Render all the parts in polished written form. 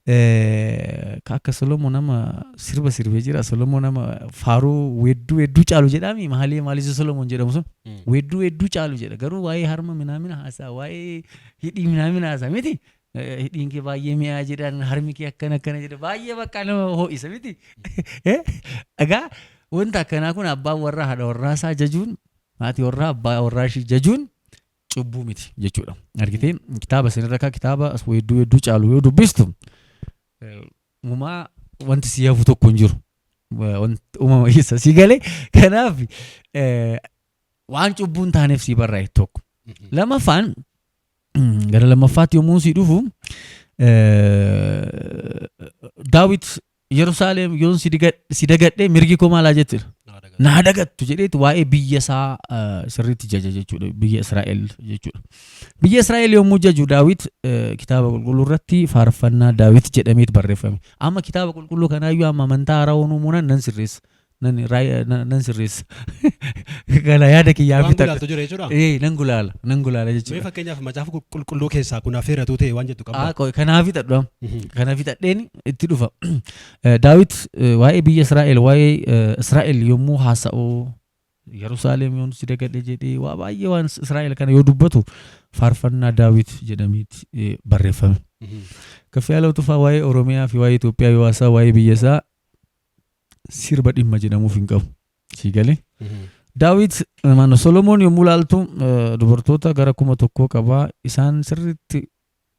Ka akka Solomoon nama sirba sirbee jira. Solomoon nama faaruu weedduu weedduu caalu jedhaami Mahalee Maalisuu Solomoon jedhamu sun weedduu weedduu caalu jedha. Garuu waa'ee harma minaamina haasaa, waa'ee hidhii minaamina haasaa miti. Hidhiin kee baay'ee mi'aa jedhan, harmi kee akkana akkana jedha, baay'ee bakka nama ho'isa miti. Egaa wanta akkanaa kun abbaan warraa haadha warraa isaa jajuun, haati warraa abbaa warraa ishii jajuun cubbuu miti jechuudha. Argitee, kitaaba isinirra kaa kitaaba weedduu weedduu caalu yoo dubbistu uumaa wanti si hafu tokko hin jiru. Wanti uumama keessa si galee, kanaaf waan cubbuu hin taaneef si barraa'e tokko. Lamaffaan, gara lammaffaatti yommuu si dhufu, Daawit "Yerusaalem, yoon si dagadhe mirgi koo maalaa jettudha? Naa dagattu" jedheetu waa'ee biyya isaa sirriitti jaja jechuudha. Biyya Israa'el jechuudha. Biyya Israa'el yommuu jaju Daawit, kitaaba qulqulluu irratti faarfannaa Daawit jedhameet barreeffame. Amma kitaaba qulqulluu kanaayyuu amma amantaa haaraa uumuun nan sirreessa. Nan sirreessa. Kana yaada kiyyaa Waan fixadha. gulaaltu jira jechuudha. Ee, nan gulaala. Nan gulaala Mee jechuudha. fakkeenyaaf macaafa qulqulluu keessaa kun affeeratuu ta'e waan jettu qabda. Kanaa fixadhu. Kana fixadheen itti dhufa. Daawit waa'ee biyya Israa'el, waa'ee Israa'el yommuu haasa'u, "Yerusaalem, yoon si dagadhe" jedhee waa baay'ee waan Israa'el kana yoo dubbatu faarfannaa Daawit jedhameeti barreeffame. Kaffiyaaloo Tufaa waa'ee Oromiyaa fi waa'ee Itoophiyaa yoo haasa'u, waa'ee biyya isaa sirba dhimma jedhamuuf hin qabu. Si galee? Daawit maano Solomoon yommuu ilaaltu, dubartoota gara 1000 qabaa. Isaan sirriitti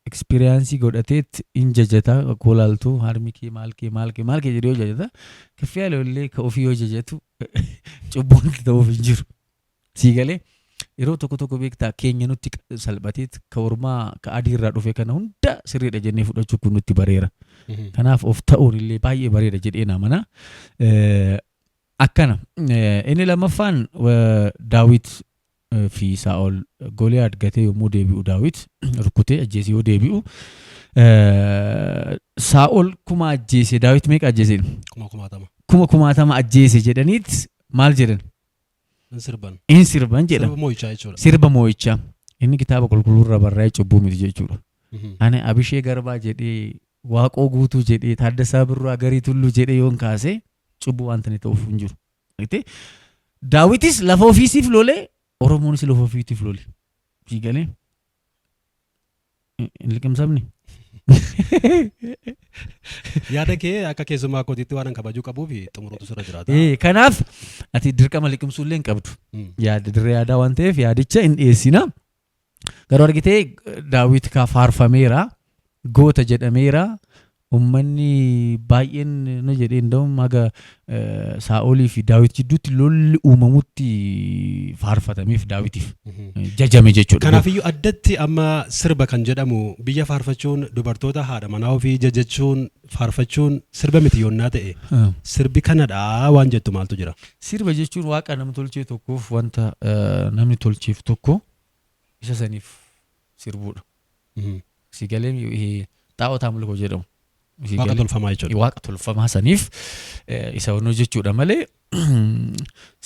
experience godhateet in jajata. Akkoo ilaaltu, harmi kee maal kee maal kee maal kee jedhee yoo jajata, Kaffiyaaloo illee ka ofii yoo jajatu cubbuun ta'uuf hin jiru. Sii galee? Yeroo tokko tokko, beektaa, keenya nutti salphateet ka ormaa ka adii irraa dhufe kana hunda sirriidha jennee fudhachuu kun nutti bareera. Kanaaf of ta'uun illee baay'ee bareeda jedhee amana. Akkana inni lammaffaan, Daawit fi Saa'ol Goliyaad gatee yommuu deebi'u, Daawit rukutee ajjeesee yoo deebi'u, Saa'ol 1000 ajjeese, Daawit meeqa ajjeese? Kuma kumaatama. Kuma kumaatama ajjeese jedhaniit maal jedhan? Hin sirban. In sirban jedhan. Sirba moo'ichaa jechuudha. Sirba moo'ichaa. Inni kitaaba qulqulluurra barraa'ee cubbuu miti jechuudha. Ani Abishee Garbaa jedhee, Waaqoo Guutuu jedhee, Taaddasaa Birruu, Agarii Tulluu jedhee yoon kaase cubbuu wanta inni ta'uuf hin jiru. Argitee? Daawitis lafa ofiisiif lolee, Oromoonis lafa ofiitiif lole. Sii galee? Hin liqimsamni? Yaada kee akka keessummaa kootiitti waan an kabajuu qabuuf xumuruutu sirra jiraata. Kanaaf ati dirqama liqimsuu illee hin qabdu. Yaada dirree yaadaa waan ta'eef yaadicha hin dhiyeessina. Garuu argitee, Daawit kaa faarfameera, goota jedhameera. Uummanni baay'een na jedhee hin haga Saa'olii fi Daawit jidduutti lolli uumamutti faarfatameef, Daawitiif jajame jechuudha. Kanaafiyyuu addatti amma sirba kan jedhamu biyya faarfachuun, dubartoota haadha manaa ofii jajachuun faarfachuun sirba miti yoonnaa ta'e, sirbi kanadha waan jettu maaltu jira? Sirba jechuun waaqa nama tolchee tokkoof, wanta namni tolcheef tokko isa saniif sirbuudha. Si galee? Xaa'oo amlikoo jedhamu. Si Waaqa galee? tolfamaa jechuudha. Waaqa tolfamaa saniif isa onnoo jechuudha malee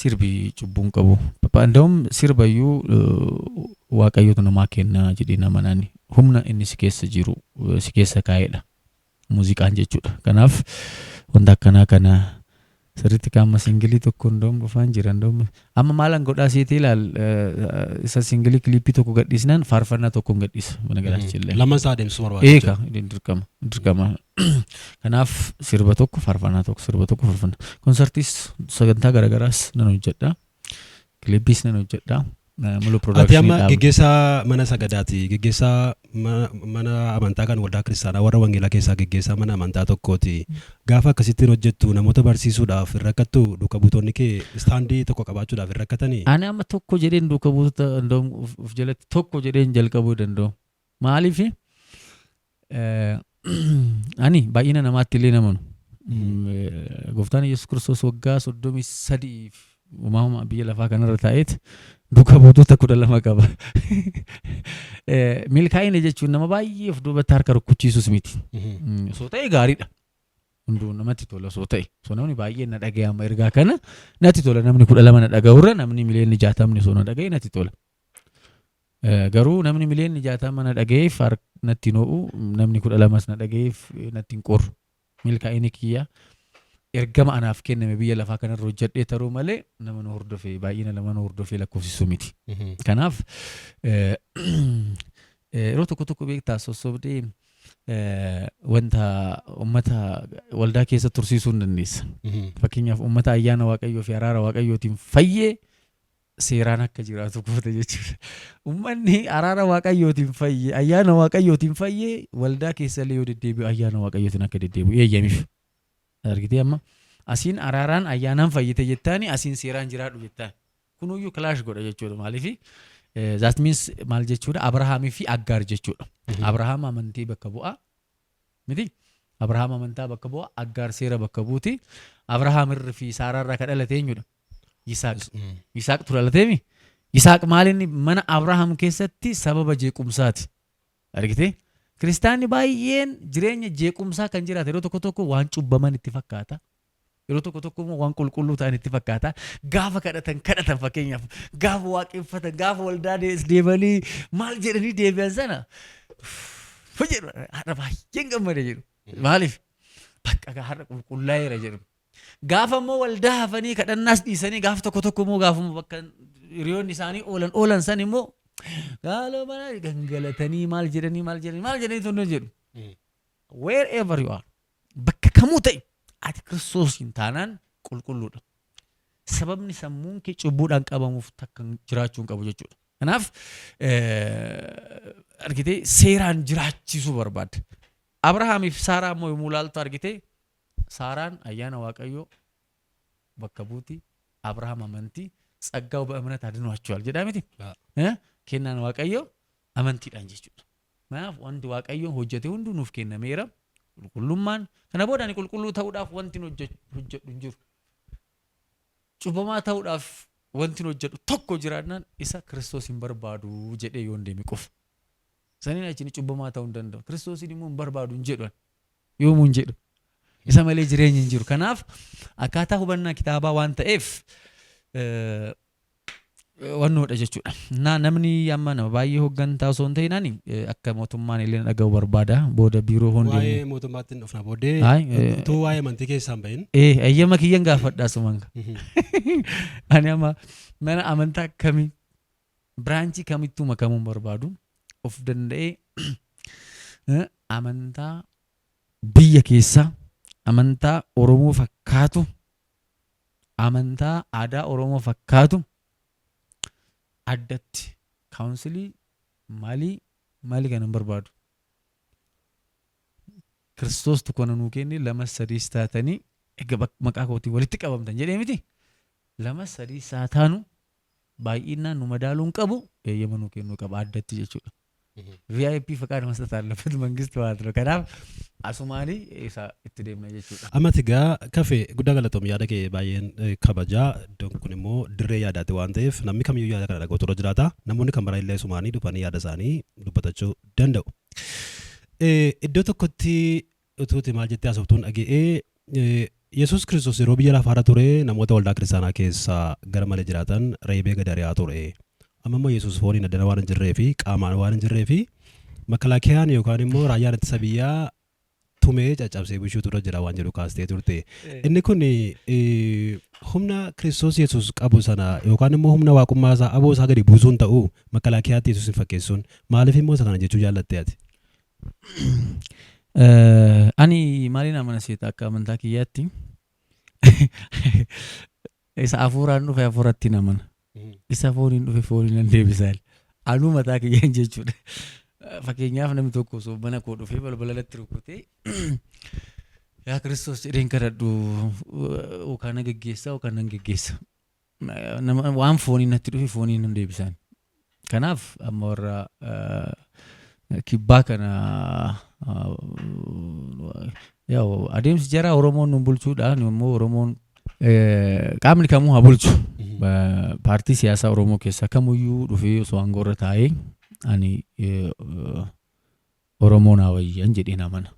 sirbi cubbuun qabu. Ndawum sirbayyuu waaqayyotu namaa kenna jedhee nama nani humna inni si keessa jiru si keessa kaa'edha. Muuziqaan jechuudha. Kanaaf wanta akkanaa kana sirriitti qaama single tokko ndawum dhufaan jira ndawum amma maalan godhaa seetee ilaal, isa single clip tokko gadhiisnaan faarfannaa tokko hin gadhiisa mana galaachillee. Lamaan isaa adeemsisuu barbaada. Eeka, dirqama dirqama. Kanaaf sirba tokko faarfannaa tokko, sirba tokko faarfannaa. Konsertiis sagantaa garaagaraas nan hojjedha. Clipis nan hojjedha. Mulu Ati production amma dhaabna. geggeessaa mana sagadaati. Geggeessaa mana amantaa kan waldaa kiristaanaa warra wangeelaa keessaa geggeessaa mana amantaa tokkooti. Gaafa akkasittiin hojjettu namoota barsiisuudhaaf hin rakkattu? Duuka buutonni kee stand tokko qabaachuudhaaf hin rakkatanii? Ani amma tokko jedheen duuka buutota danda'u of jalatti tokko jedheen jalqabuu danda'u. Maaliif, ani baay'ina namaatti illee namanu. Gooftaan Yesuus Kiristoos waggaa 33f uumama biyya lafaa kanarra taa'eet duuka buutota 12 qaba. Milkaa'ina jechuun nama baay'ee of duubatti harka rukkuchiisus miti. Osoo ta'e gaariidha. Hunduu namatti tola osoo ta'e. Osoo namni baay'een na dhaga'e amma ergaa kana natti tola, namni 12 na dhaga'urra namni miliyoonni 60 osoo na dhaga'e natti tola. Garuu namni miliyoonni 60 na dhaga'eef natti hin ho'u, namni 12s na dhaga'eef natti hin qorru. Milkaa'inni kiyya ergama anaaf kenname biyya lafaa kanarra hojjedhee taruu malee nama na hordofee, baay'ina nama na hordofee lakkoofsisuu miti. Kanaaf yeroo tokko tokko, beektaa, sossobdee wanta uummata waldaa keessa tursiisuu hin dandeessa. Fakkeenyaaf, uummata ayyaana Waaqayyoo fi araara Waaqayyootiin fayyee seeraan akka jiraatu goota jechuudha. Uummanni araara Waaqayyootiin fayyee, ayyaana Waaqayyootiin fayyee waldaa keessa illee yoo deddeebi'u ayyaana Waaqayyootiin akka deddeebi'u eeyyamiif. Argitee, amma asiin araaraan ayyaanaan fayyite jettaani, asiin seeraan jiraadhu jettaan. Kunuyyuu clash godha jechuudha. Maaliifi, that means maal jechuudha? Abrahaamii fi Aggaar jechuudha. Abrahaam amantii bakka bu'a. Miti? Abrahaam amantaa bakka bu'a, Aggaar seera bakka buuti. Abrahaam irra fi Saaraa irraa kan dhalate eenyudha? Yisaaq. Yisaaqtu dhalateemi. Yisaaq maalinni mana Abrahaam keessatti sababa jeequmsaati. Argitee? Kiristaanni baay'een jireenya jeequmsaa kan jiraate yeroo tokko tokko waan cubbaman itti fakkaata. Yeroo tokko tokko immoo waan qulqulluu ta'an itti fakkaata. Gaafa kadhatan kadhatan, fakkeenyaaf gaafa waaqeffatan, gaafa waldaa deemanii maal jedhanii deebi'an sana jedhu, "Har'a baay'een gammade" jedhu. Maaliif? Bakka har'a qulqullaa'eera jedhu. Gaafa immoo waldaa hafanii kadhannaas dhiisanii, gaafa tokko tokko immoo gaafuma bakka hiriyoonni isaanii oolan oolan san immoo gaaloo mana gangalatanii maal jedhanii maal jedhanii maal jedhanii tun jedhu. Wherever you are, bakka kamuu ta'e, ati Kiristoosiin taanaan qulqulluudha. Sababni sammuun kee cubbuudhaan qabamuuf takka jiraachuu hin qabu jechuudha. Kanaaf argitee, seeraan jiraachisuu barbaadda. Abrahaamiif Saaraa immoo yommuu ilaaltu, argitee, Saaraan ayyaana Waaqayyoo bakka buuti. Abrahaam amantii, ጸጋው በእምነት አድኗቸዋል jedhaa miti? Kennaan Waaqayyoo amantiidhaan jechuudha. Kanaaf wanti Waaqayyoon hojjete hunduu nuuf kennameera. Qulqullummaan kana booda ani qulqulluu ta'uudhaaf wanti hojjedhu hin jiru. Cubbamaa ta'uudhaaf wanti hojjedhu tokko jiraannaan isa Kiristoos hin barbaadu jedhee yoon deeme qofa. Saniin achi cubbamaa ta'uu hin danda'u. Kiristoosiin immoo hin barbaadu hin jedhu. Yoomuu hin jedhu. Isa malee jireenyi hin jiru. Kanaaf akkaataa hubannaa kitaabaa waan ta'eef wannoodha jechuudha. Na namni amma nama baay'ee hooggantaa osoo hin ta'in, ani akka mootummaan illee na dhaga'u barbaada. Booda biiroo hundi. Waa'ee mootummaatti hin dhufna booddee, utuu waa'ee amantii keessaa hin bahin. Eeyyama kiyyan gaafadha asumaan. Ani amma mana amantaa kamii, branch kamittuu makamuu hin barbaadu. Of danda'ee amantaa biyya keessaa, amantaa Oromoo fakkaatu, amantaa aadaa Oromoo fakkaatu, addatti council maalii maalii kana hin barbaadu. Kiristoos kana nuu kenne, lama sadiis taatanii egaa maqaa kootiin walitti qabamtan jedhee miti. Lama sadiis haa taanu, baay'inaan nu madaaluu hin qabu, eeyyama nuu kennuu qaba addatti jechuudha. VIP ፈቃድ መስጠት አለበት መንግስት ማለት ነው። Kanaaf asumaanii isa itti deemna jechuudha. Ammati egaa kafee guddaa galatoom, yaada kee baay'een kabajaa. Iddoon kun immoo dirree yaadaati waan ta'eef namni kamiyyuu yaada kana dhaga'utu irra jiraata. Namoonni kan biraa illee asumaanii dhufanii yaada isaanii dubbatachuu danda'u. Iddoo tokkotti utuuti maal jettee haasoftuun dhaga'ee, Yesuus Kiristoos yeroo biyya lafaarra ture namoota waldaa kiristaanaa keessa gara malee jiraatan reebee gad ari'aa ture. Amma immoo Yesuus fooniin addana waan hin jirree fi qaamaan waan hin jirree fi makalaakiyaan yookaan immoo raayyaan ittisa biyyaa tumee caccabsee bushuutu irra jira waan jedhu kaastee turte. Inni kun humna Kiristoos Yesuus qabu sana yookaan immoo humna waaqummaa isaa, aboo isaa gadi buusuun ta'uu makalaakiyaatti Yesuus hin fakkeessuun, maaliif immoo isa kana jechuu jaallatte ati? Ani maaliin amana seeta? Akka amantaa kiyyaatti isa hafuuraan dhufe hafuuratti hin amana. Isa fooniin dhufe fooniin nan deebisaa. Anuu mataa kiyyaan jechuudha. Fakkeenyaaf, namni tokko osoo mana koo dhufee balbala irratti rukutee, "Yaa Kiristoos" jedheen kadhadhu, yookaan na geggeessa yookaan nan geggeessa. Nama waan fooniin natti dhufe fooniin nan deebisaan. Kanaaf amma warra kibbaa kana, yaa'u adeemsi jara Oromoon nu bulchuudha. Nu immoo Oromoon qaamni kamuu haa bulchu. Paartii siyaasaa Oromoo keessaa kamuyyuu dhufee osoo aangoo irra taa'ee, ani Oromoon haa wayyan jedheen amana.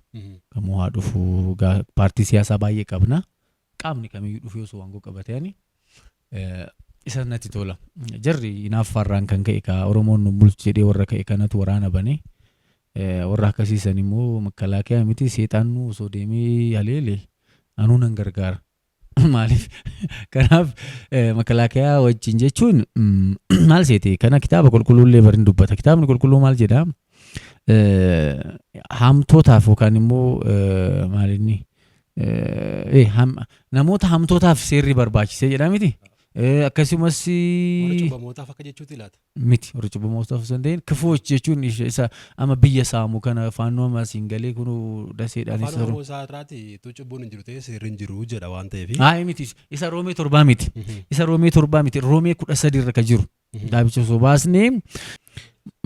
Kamuu haa dhufu, paartii siyaasaa baay'ee qabna. Qaamni kamiyyuu dhufee osoo aangoo qabate, ani Isa natti tola. Jarri hinaaffaarraan kan ka'e ka Oromoon nu bulchu jedhee warra ka'e kanatu waraana bane. Warra akkasiisan immoo makalaakiyaa miti, seexaannu osoo deemee haleele anuu nan gargaara. Maaliif? Kanaaf makalaakiyaa wajjin jechuun maal seete, kana kitaaba qulqulluullee barin dubbata. Kitaabni qulqulluu maal jedhaa? Hamtootaaf yookaan immoo maalinni namoota hamtootaaf seerri barbaachisee jedhaa miti. Akkasumas Warra cubbamootaaf akka jechuutti ilaata. Miti, warra cubbamootaaf osoo hin ta'in, ክፉዎች jechuun isa amma biyya saamu kana, faannoo amma asiin galee kunu daseedhaan Afaan isa Oromoo isaa irraati utuu cubbuun hin jiru ta'e seerri hin jiru jedha waan ta'eef. Haa, miti, isa Roomee 7 miti. Isa Roomee 7 miti, Roomee 13 irra ka jiru. Kitaabicha osoo baasnee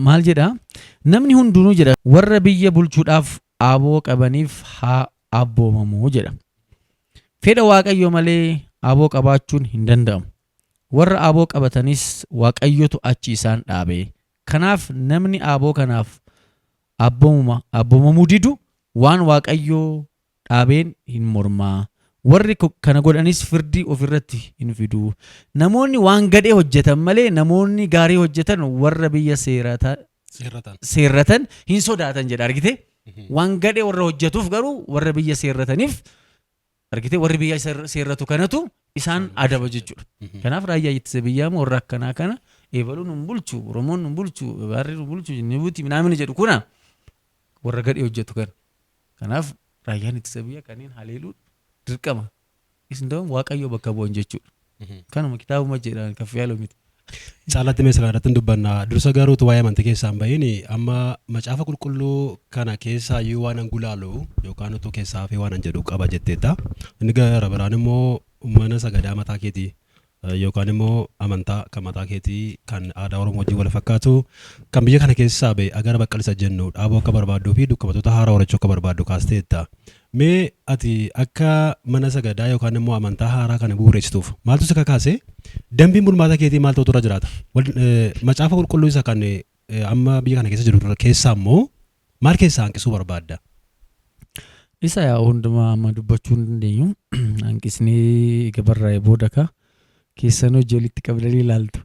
maal jedha? Namni hundinuu jedha, warra biyya bulchuudhaaf aboo qabaniif haa abboomamuu jedha. Fedha Waaqayyo malee aboo qabaachuun hin danda'amu. Warra aboo qabatanis Waaqayyotu achi isaan dhaabe. Kanaaf namni aboo kanaaf abboomamuu didu waan Waaqayyo dhaabeen hin mormaa. Warri kana godhanis firdii ofirratti hin fidu. Namoonni waan gadhee hojjetan malee namoonni gaarii hojjetan warra biyya Seerratan. seerratan hin sodaatan jedha, argite. Waan gadhee warra hojjetuuf garuu warra biyya seerrataniif, argite, warri biyya seerratu kanatu isaan adaba jechuudha. Kanaaf raayyaa ittisa biyyaa immoo warra akkanaa kana eebaluun nun bulchu, Oromoon nun bulchu, baarri nun bulchu, nibuuti minaamini jedhu kuna warra gadhee hojjetu kana. Kanaaf raayyaan ittisa biyyaa kanneen haleeluun dirqama. Isin ta'uun Waaqayyo bakka bu'an jechuudha. Kanuma kitaabuma jedhan kan yaalu miti. Caalatti meeshaa irratti hin dubbanna. Dursa garuu utuu waa'ee amantii keessaa hin bahin, amma macaafa qulqulluu kana keessaayyuu waan an gulaalu yookaan utuu keessaa hafee waan an jedhu qaba jetteetta. Inni gara biraan immoo mana sagadaa mataa keetii yookaan immoo amantaa kan mataa keetii kan aadaa Oromoo wajjin wal fakkaatu kan biyya kana keessaa ba'e agara baqqalisa jennu dhaabuu akka barbaadduu fi dukkabatoota haaraa horachuu akka barbaaddu kaasteetta. Mee ati akka mana sagadaa yookaan immoo amantaa haaraa kana bu'uureessituuf maaltu si kakaase? Dambiin bulmaata keetii maal ta'utu irra jiraata? Macaafa qulqulluu isa kan amma biyya kana keessa jiru keessaa immoo maal keessaa hanqisuu barbaadda? Isa yaa hundumaa amma dubbachuu hin dandeenyu. Hanqisnee eega barraa'e booda ka keessan hojii walitti qabdanii ilaaltu.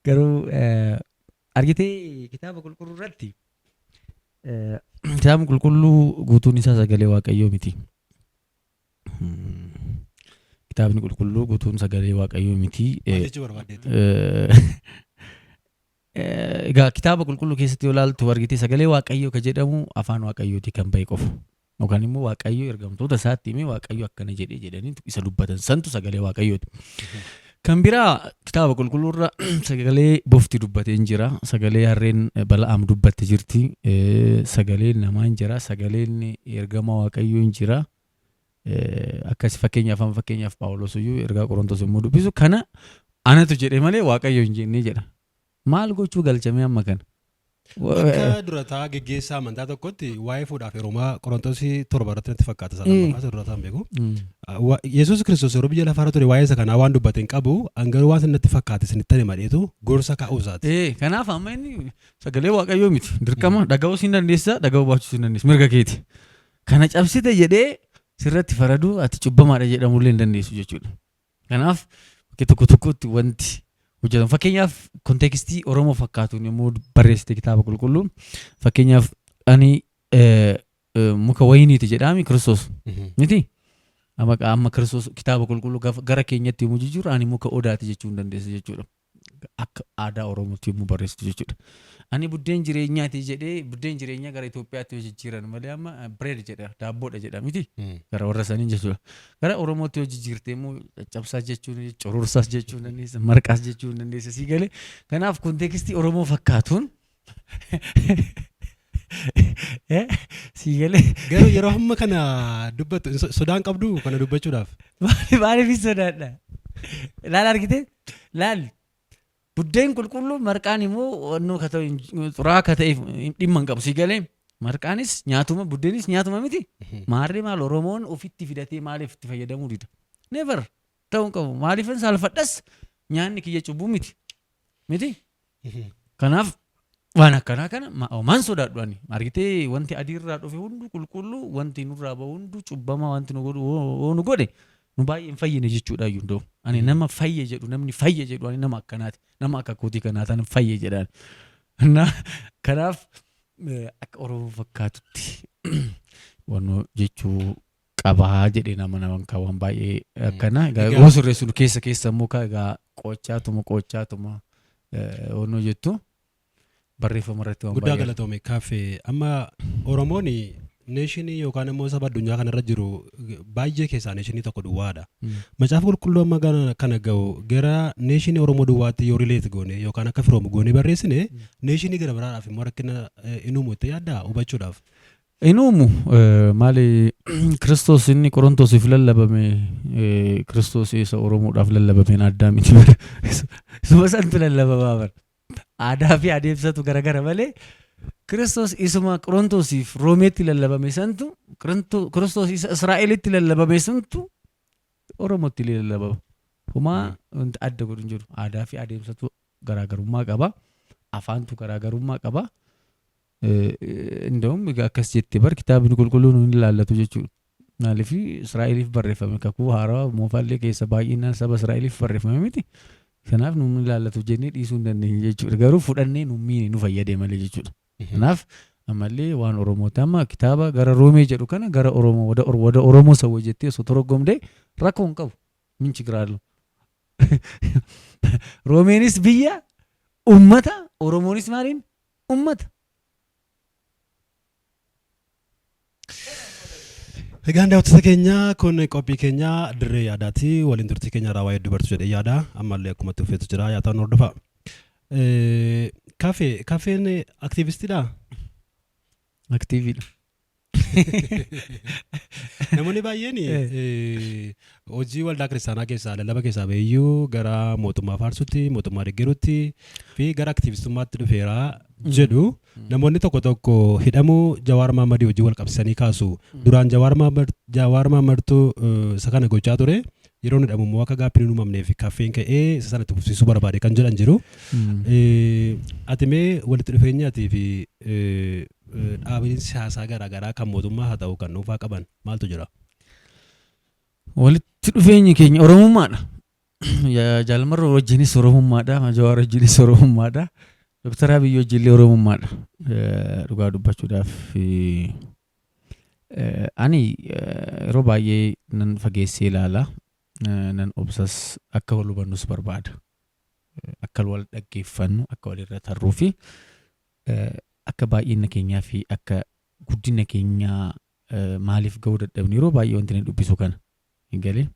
Garuu argitee, kitaaba qulqulluu irratti, kitaabni qulqulluu guutuun isaa sagalee Waaqayyoo miti. Kitaabni qulqulluu guutuun sagalee Waaqayyoo miti. Maal jechuu barbaaddeetu? Egaa kitaaba qulqulluu keessatti yoo ilaaltu, argitee, sagalee Waaqayyoo ka jedhamu afaan Waaqayyooti kan ba'e qofa. Yookaan immoo Waaqayyo ergamtoota isaatti himee, Waaqayyo akkana jedhee jedhanii isa dubbatan santu sagalee Waaqayyooti. Kan biraa kitaaba qulqulluu irra sagalee bofti dubbatee hin jira. Sagalee harreen Bala'aam dubbatte jirti. Sagaleen namaa hin jira. Sagaleen ergama Waaqayyoo hin jira. Akkas fakkeenyaaf, amma fakkeenyaaf Phaawulos iyyuu ergaa Qorontos yommuu dubbisu, kana anatu jedhe malee Waaqayyo hin jennee jedha. Maal gochuu galchamee amma kana? Akka durataa geggeessaa amantaa tokkotti waa'ee fuudhaaf heerumaa Qorontosii 7 irratti natti fakkaata sana maqaa isa durataa hin beeku. Yesuus Kiristoos yeroo biyya lafaarra ture waa'ee isa kanaa waan dubbate hin qabu. An garuu waan natti fakkaate isinitti hima jedheetu gorsa kaa'uu isaati. Kanaaf amma inni sagalee Waaqayyoo miti. Dirqama dhaga'uu siin dandeessa, dhaga'uu baachuu siin dandeessa. Mirga keeti. Kana cabsite jedhee sirratti faraduu, ati cubbamaadha jedhamullee hin dandeessu jechuudha. Kanaaf bakkee tokko tokkotti wanti hojjetamu. Fakkeenyaaf contextii Oromoo fakkaatuun yommuu barreessite kitaaba qulqulluu, fakkeenyaaf ani muka wayiniiti jedhaami Kiristoos miti. Amma Kiristoos kitaaba qulqulluu gara keenyatti yommuu jijjiiru, ani muka odaati jechuu hin dandeessu jechuudha. Akka aadaa Oromootti yommuu barreessitu jechuudha. Ani buddeen jireenyaati jedhee buddeen jireenyaa gara Itoophiyaatti yoo jijjiiran malee, amma bread jedha, daabboodha jedha miti, gara warra saniin jechuudha. Gara Oromootti yoo jijjiirte immoo caccabsaas jechuu ni cororsaas jechuu ni dandeessa, marqaas jechuu ni dandeessa, sii galee. Kanaaf contextii Oromoo fakkaatuun sii galee. Garuu yeroo hamma kana dubbattu sodaan qabdu kana dubbachuudhaaf? Maaliif hin sodaadha? Laal, argite, laal, buddeen qulqulluu, marqaan immoo wannoo ka ta'u xuraa'aa ka ta'eef dhimma hin qabu, sii galee. Marqaanis nyaatuma, buddeenis nyaatuma miti. Maarree maal Oromoon ofitti fidatee maaliif itti fayyadamuu dida? Never, ta'uu hin qabu. Maaliifan saalfadhas? Nyaanni kiyya cubbuu miti. Miti? Kanaaf waan akkanaa kana maan sodaadhu ani. Argitee, wanti adii irraa dhufe hunduu qulqulluu, wanti nurraa bahu hunduu cubbamaa, wanti nu godhu hoo nu godhe Nu baay'ee hin fayyine jechuudha iyyuu ndoo. Ani nama fayye jedhu, namni fayye jedhu ani nama akkanaati. Nama akka kootii kanaa tanan fayye jedhaan. Na kanaaf akka Oromoo fakkaatutti wannoo jechuu qabaa jedhee nama naman kan waan baay'ee akkana. Egaa Egaa yoo sirreessinu keessa keessa immoo ka egaa qochaatuma qochaatuma wannoo jettu barreeffama irratti waan Guddaa baay'ee. galatoome kaaffee. Amma Oromoon nation yookaan immoo saba addunyaa kanarra jiru baay'ee keessaa nation tokko duwwaadha. Macaafa qulqulluu amma kana ga'u gara nation Oromoo duwwaatti yoo relate goone yookaan akka firoomu goone barreessine, nation gara biraadhaaf immoo rakkina hin uumu itti yaaddaa hubachuudhaaf? Hin uumu. Maali, Kiristoos inni Qorontosiif lallabame Kiristoos isa Oromoodhaaf lallabameen addaa miti bara. Isuma santu lallabamaa bara. Aadaa fi adeemsatu garagara malee Kiristoos isuma Qorontosiif Roomeetti lallabame santu, Kiristoos isa Israa'elitti lallabame santu Oromootti illee lallabama. Homaa wanti adda godhu hin jiru. Aadaa fi adeemsatu garaagarummaa qaba. Afaantu garaagarummaa qaba. Inda'um egaa akkas jette bar, kitaabni qulqulluun hin ilaallatu jechuudha. Maaliif, Israa'eliif barreeffame, kakuu haarawaa moofaallee keessa baay'inaan saba Israa'eliif barreeffame miti. Kanaaf nu ilaallatu jennee dhiisuu hin dandeenye jechuudha. Garuu fudhannee nu miine, nu fayyadee malee jechuudha. Kanaaf ammallee waan Oromooti, amma kitaaba gara Roomee jedhu kana gara Oromoo wada Oromoo sawwa jettee osoo torogomdee rakkoo hin qabu. Min chigiraalu. Roomeenis biyya ummata, Oromoonis maaliin ummata. Egaan daawwattoota keenya, kun qophii keenya dirree yaadaati. Waliin turtii keenya irraa waa hedduu bartu jedhee yaada. Ammallee akkuma itti fufeetu jira. Yaataan hordofaa. Kafeen aktiivistiidhaa? Aktiiviidha. Namoonni baay'een hojii waldaa kiristaanaa keessaa, lallaba keessaa bahiyyuu gara mootummaa faarsutti, mootummaa deeggaruutti fi gara aktiivistummaatti dhufeera jedhu. Namoonni tokko tokko hidhamuu Jawaar Mahammadii hojii wal qabsiisanii kaasu. Duraan Jawaar Mahammadtu isa kana gochaa ture. Yeroo inni hidhamu immoo akka gaaffiin hin uumamneef kaffeen ka'ee isa sana itti fufsiisuu barbaade kan jedhan jiru. Ati mee walitti dhufeenya atii fi dhaabileen siyaasaa garaagaraa kan mootummaa haa ta'u kan dhuunfaa qaban maaltu jira? Walitti dhufeenyi keenya Oromummaadha. Jaalmarroo wajjinis Oromummaadha. Jawaar wajjinis Oromummaadha. Dooktar Abiyyi wajjillee Oromummaadha. Dhugaa dubbachuudhaaf ani yeroo baay'ee nan fageessee ilaala. Nan obsas, akka wal hubannus barbaada. Akka wal dhaggeeffannu, akka walirra tarruu fi akka baay'ina keenyaa fi akka guddina keenyaa maaliif ga'uu dadhabne, yeroo baay'ee wanti inni dubbisu kana hin galee.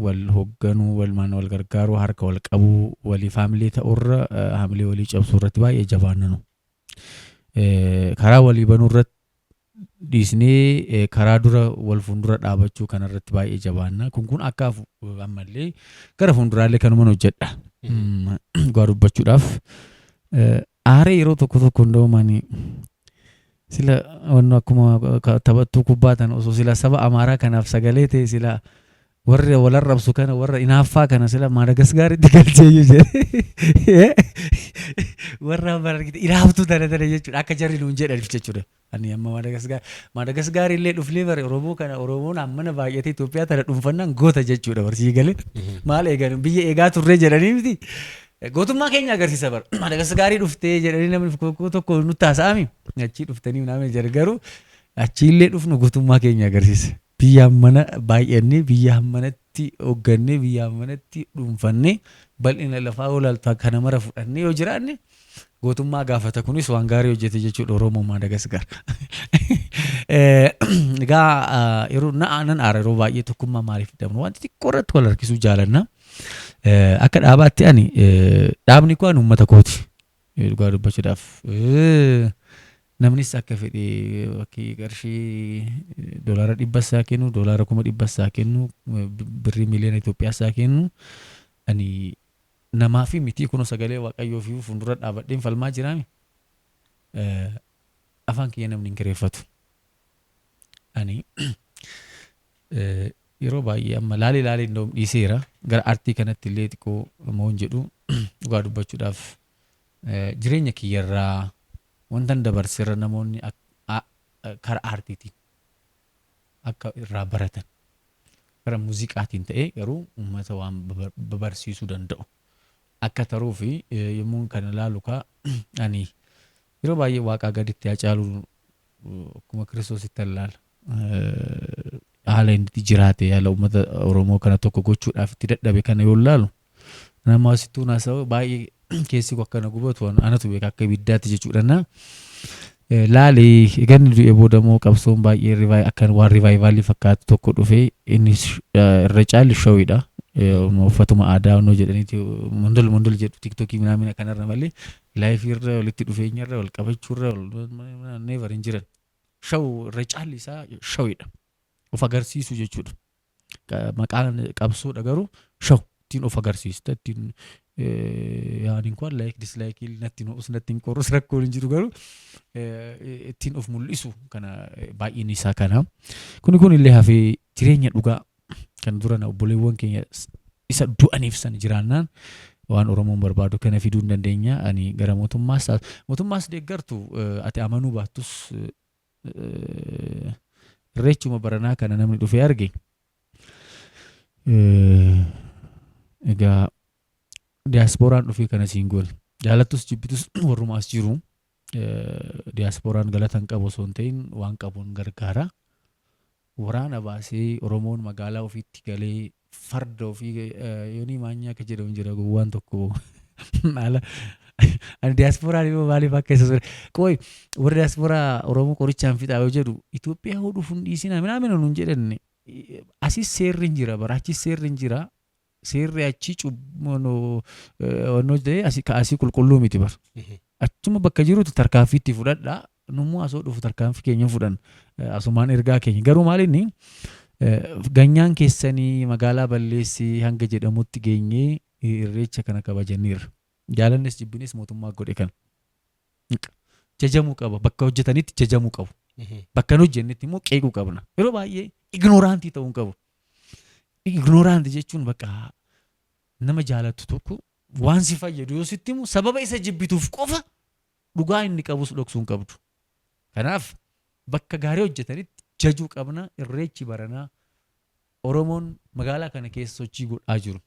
Wal hoogganuu, wal maan wal gargaaruu, harka wal qabuu, waliif haamilee ta'urra haamilee walii cabsuu irratti baay'ee jabaannanu. Karaa walii banuu irratti dhiisnee karaa dura wal fuuldura dhaabachuu kanarratti baay'ee jabaanna. Kun akka hafu ammallee gara fuulduraallee kanuman hojjedha. Dhugaa dubbachuudhaaf aaree yeroo tokko tokko hundaa'umani sila wanno akkuma taphattuu kubbaa tan osoo sila saba Amaaraa kanaaf sagalee ta'e, sila warra wal arrabsu kana, warra inaaffaa kana sila Maadagasgaaritti galcheeyyuu jedhe. Warra amma argite inaaftuu tana tana jechuudha, akka jarri nuun jedhaniif jechuudha. Ani amma Maadagasgaar illee dhufnee bare Oromoo kana, Oromoon hammana baay'atee Itoophiyaa tana dhuunfannaan goota jechuudha, barsii galee maal eegan biyya eegaa turree jedhanii miti. Gootummaa keenya agarsiisa bara. Maadagasgaarii dhuftee jedhanii namni tokko tokko nutti haasa'ami. Achii dhuftanii naamni jedhe, garuu achii illee dhufnu gootummaa keenya agarsiisa. Biyya hammana baay'annee, biyya hammanatti hooggannee, biyya hammanatti dhuunfannee, bal'ina lafaa olaaltaa kana mara fudhannee yoo jiraanne gootummaa gaafata, kunis waan gaarii hojjete jechuudha Oromoo Maadagasgaar. Egaa yeroo nan aara yeroo baay'ee, tokkummaa maaliif dhabnu, wanti xiqqoo irratti wal harkisuu jaalanna. Akka dhaabaatti ani dhaabni koo ani uummata kooti. Dhugaa dubbachuudhaaf namnis akka fedhe fakkii qarshii $100 isaa kennu, $100,000 isaa kennu, birrii miliyoona Itoophiyaa isaa kennu, ani namaa fi miti, kunoo sagalee Waaqayyoo fi fuuldura dhaabadheen falmaa jiraami. Afaan kiyya namni hin kireeffatu. Ani yeroo baay'ee amma laalee laalee hin dhiiseera. Gara aartii kanatti illee xiqqoo moon jedhu, dhugaa dubbachuudhaaf jireenya kiyyarraa wantan dabarseerra namoonni karaa aartiitiin akka irraa baratan. Karaa muuziqaatiin ta'ee garuu uummata waan babarsiisuu danda'u akka taruu fi yommuu kana ilaalu kaa, ani yeroo baay'ee Waaqaa gaditti Hacaaluu akkuma Kiristoositti ilaala. Haala inni itti jiraate, haala uummata Oromoo kana tokko gochuudhaaf itti dadhabe kana yoo ilaalu, nama asittuu naasa'u baay'ee keessi koo akkana gubatu anatu beeka, akka ibiddaatti jechuudha. Na laali, eganni du'e booda immoo qabsoon baay'ee akka waan revival fakkaatu tokko dhufee, inni irra caalli showidha. Uffatuma aadaa onnoo jedhaniiti mondol mondol jedhu TikTokii minaamina kanarra malee life irra walitti dhufeenyarra wal qabachuurra never hin jiran. Show, irra caalli isaa showidha. Of agarsiisu jechuudha. Maqaan qabsoodha garuu show ittiin of agarsiista, ittiin yaani inkwaan like dislike natti ho'us natti hin qorrus, rakkoon hin jiru, garuu ittiin of mul'isu kana baay'een isaa kana. Kuni kun illee hafee jireenya dhugaa kan dura obboleewwan keenya isa du'aniif san jiraannaan waan Oromoon barbaadu kana fiduu hin dandeenya. Ani gara mootummaas deeggartu ati amanuu baattus, irreechuma baranaa kana namni dhufee arge. Egaa diyaaspooraan dhufee kana siin goone. Jaalattus jibbitus warruma as jiru diyaaspooraan galata hin qabu osoo hin ta'in waan qabuun gargaara. Waraana baasee Oromoon magaalaa ofiitti galee farda ofii yoonii maanyaa akka jedhamu jira gowwaan tokko haala ani diyaaspooraan immoo maaliif akka isa qoy warri diyaaspooraa Oromoo qorichaan fixaa yoo jedhu, Itoophiyaa hoo dhufu hin dhiisinaa minaamin nuun jedhanne. Asis seerri hin jira bara, achis seerri hin jira. Seerri achii cubbuu ta'e asii qulqulluu miti bara. Achuma bakka jirutti tarkaanfii itti fudhadhaa. Nummoo asoo dhufu tarkaanfii keenya fudhan, asumaan ergaa keenya. Garuu maal inni ganyaan keessanii magaalaa balleessii hanga jedhamutti geenyee irreecha kana kabajaniirra. Jaalannis jibbinis mootummaa godhe kana. Jajamuu qaba. Bakka hojjetanitti jajamuu qabu. Bakka hin hojjennetti immoo qeequu qabna. Yeroo baay'ee ignorant ta'uu hin qabu. Ignorant jechuun bakka nama jaalattu tokko waan si fayyadu yoo sitti himu sababa isa jibbituuf qofa dhugaa inni qabus dhoksuu hin qabdu. Kanaaf bakka gaarii hojjetanitti jajuu qabna. Irreechi baranaa Oromoon magaalaa kana keessa sochii godhaa jiru.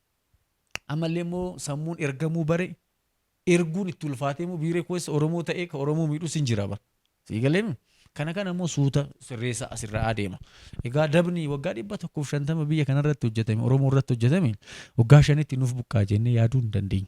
Ammallee immoo sammuun ergamuu bare erguun itti ulfaatee immoo biiree keessa Oromoo ta'ee ka Oromoo miidhus hin jira bara. Sii galeemi? Kana kana immoo suuta sirreessaa asirraa adeema. Egaa dabni waggaa 150 biyya kanarratti hojjetame, Oromoo irratti hojjetame, waggaa 5tti nuuf buqqaa jennee yaaduu hin dandeenyu.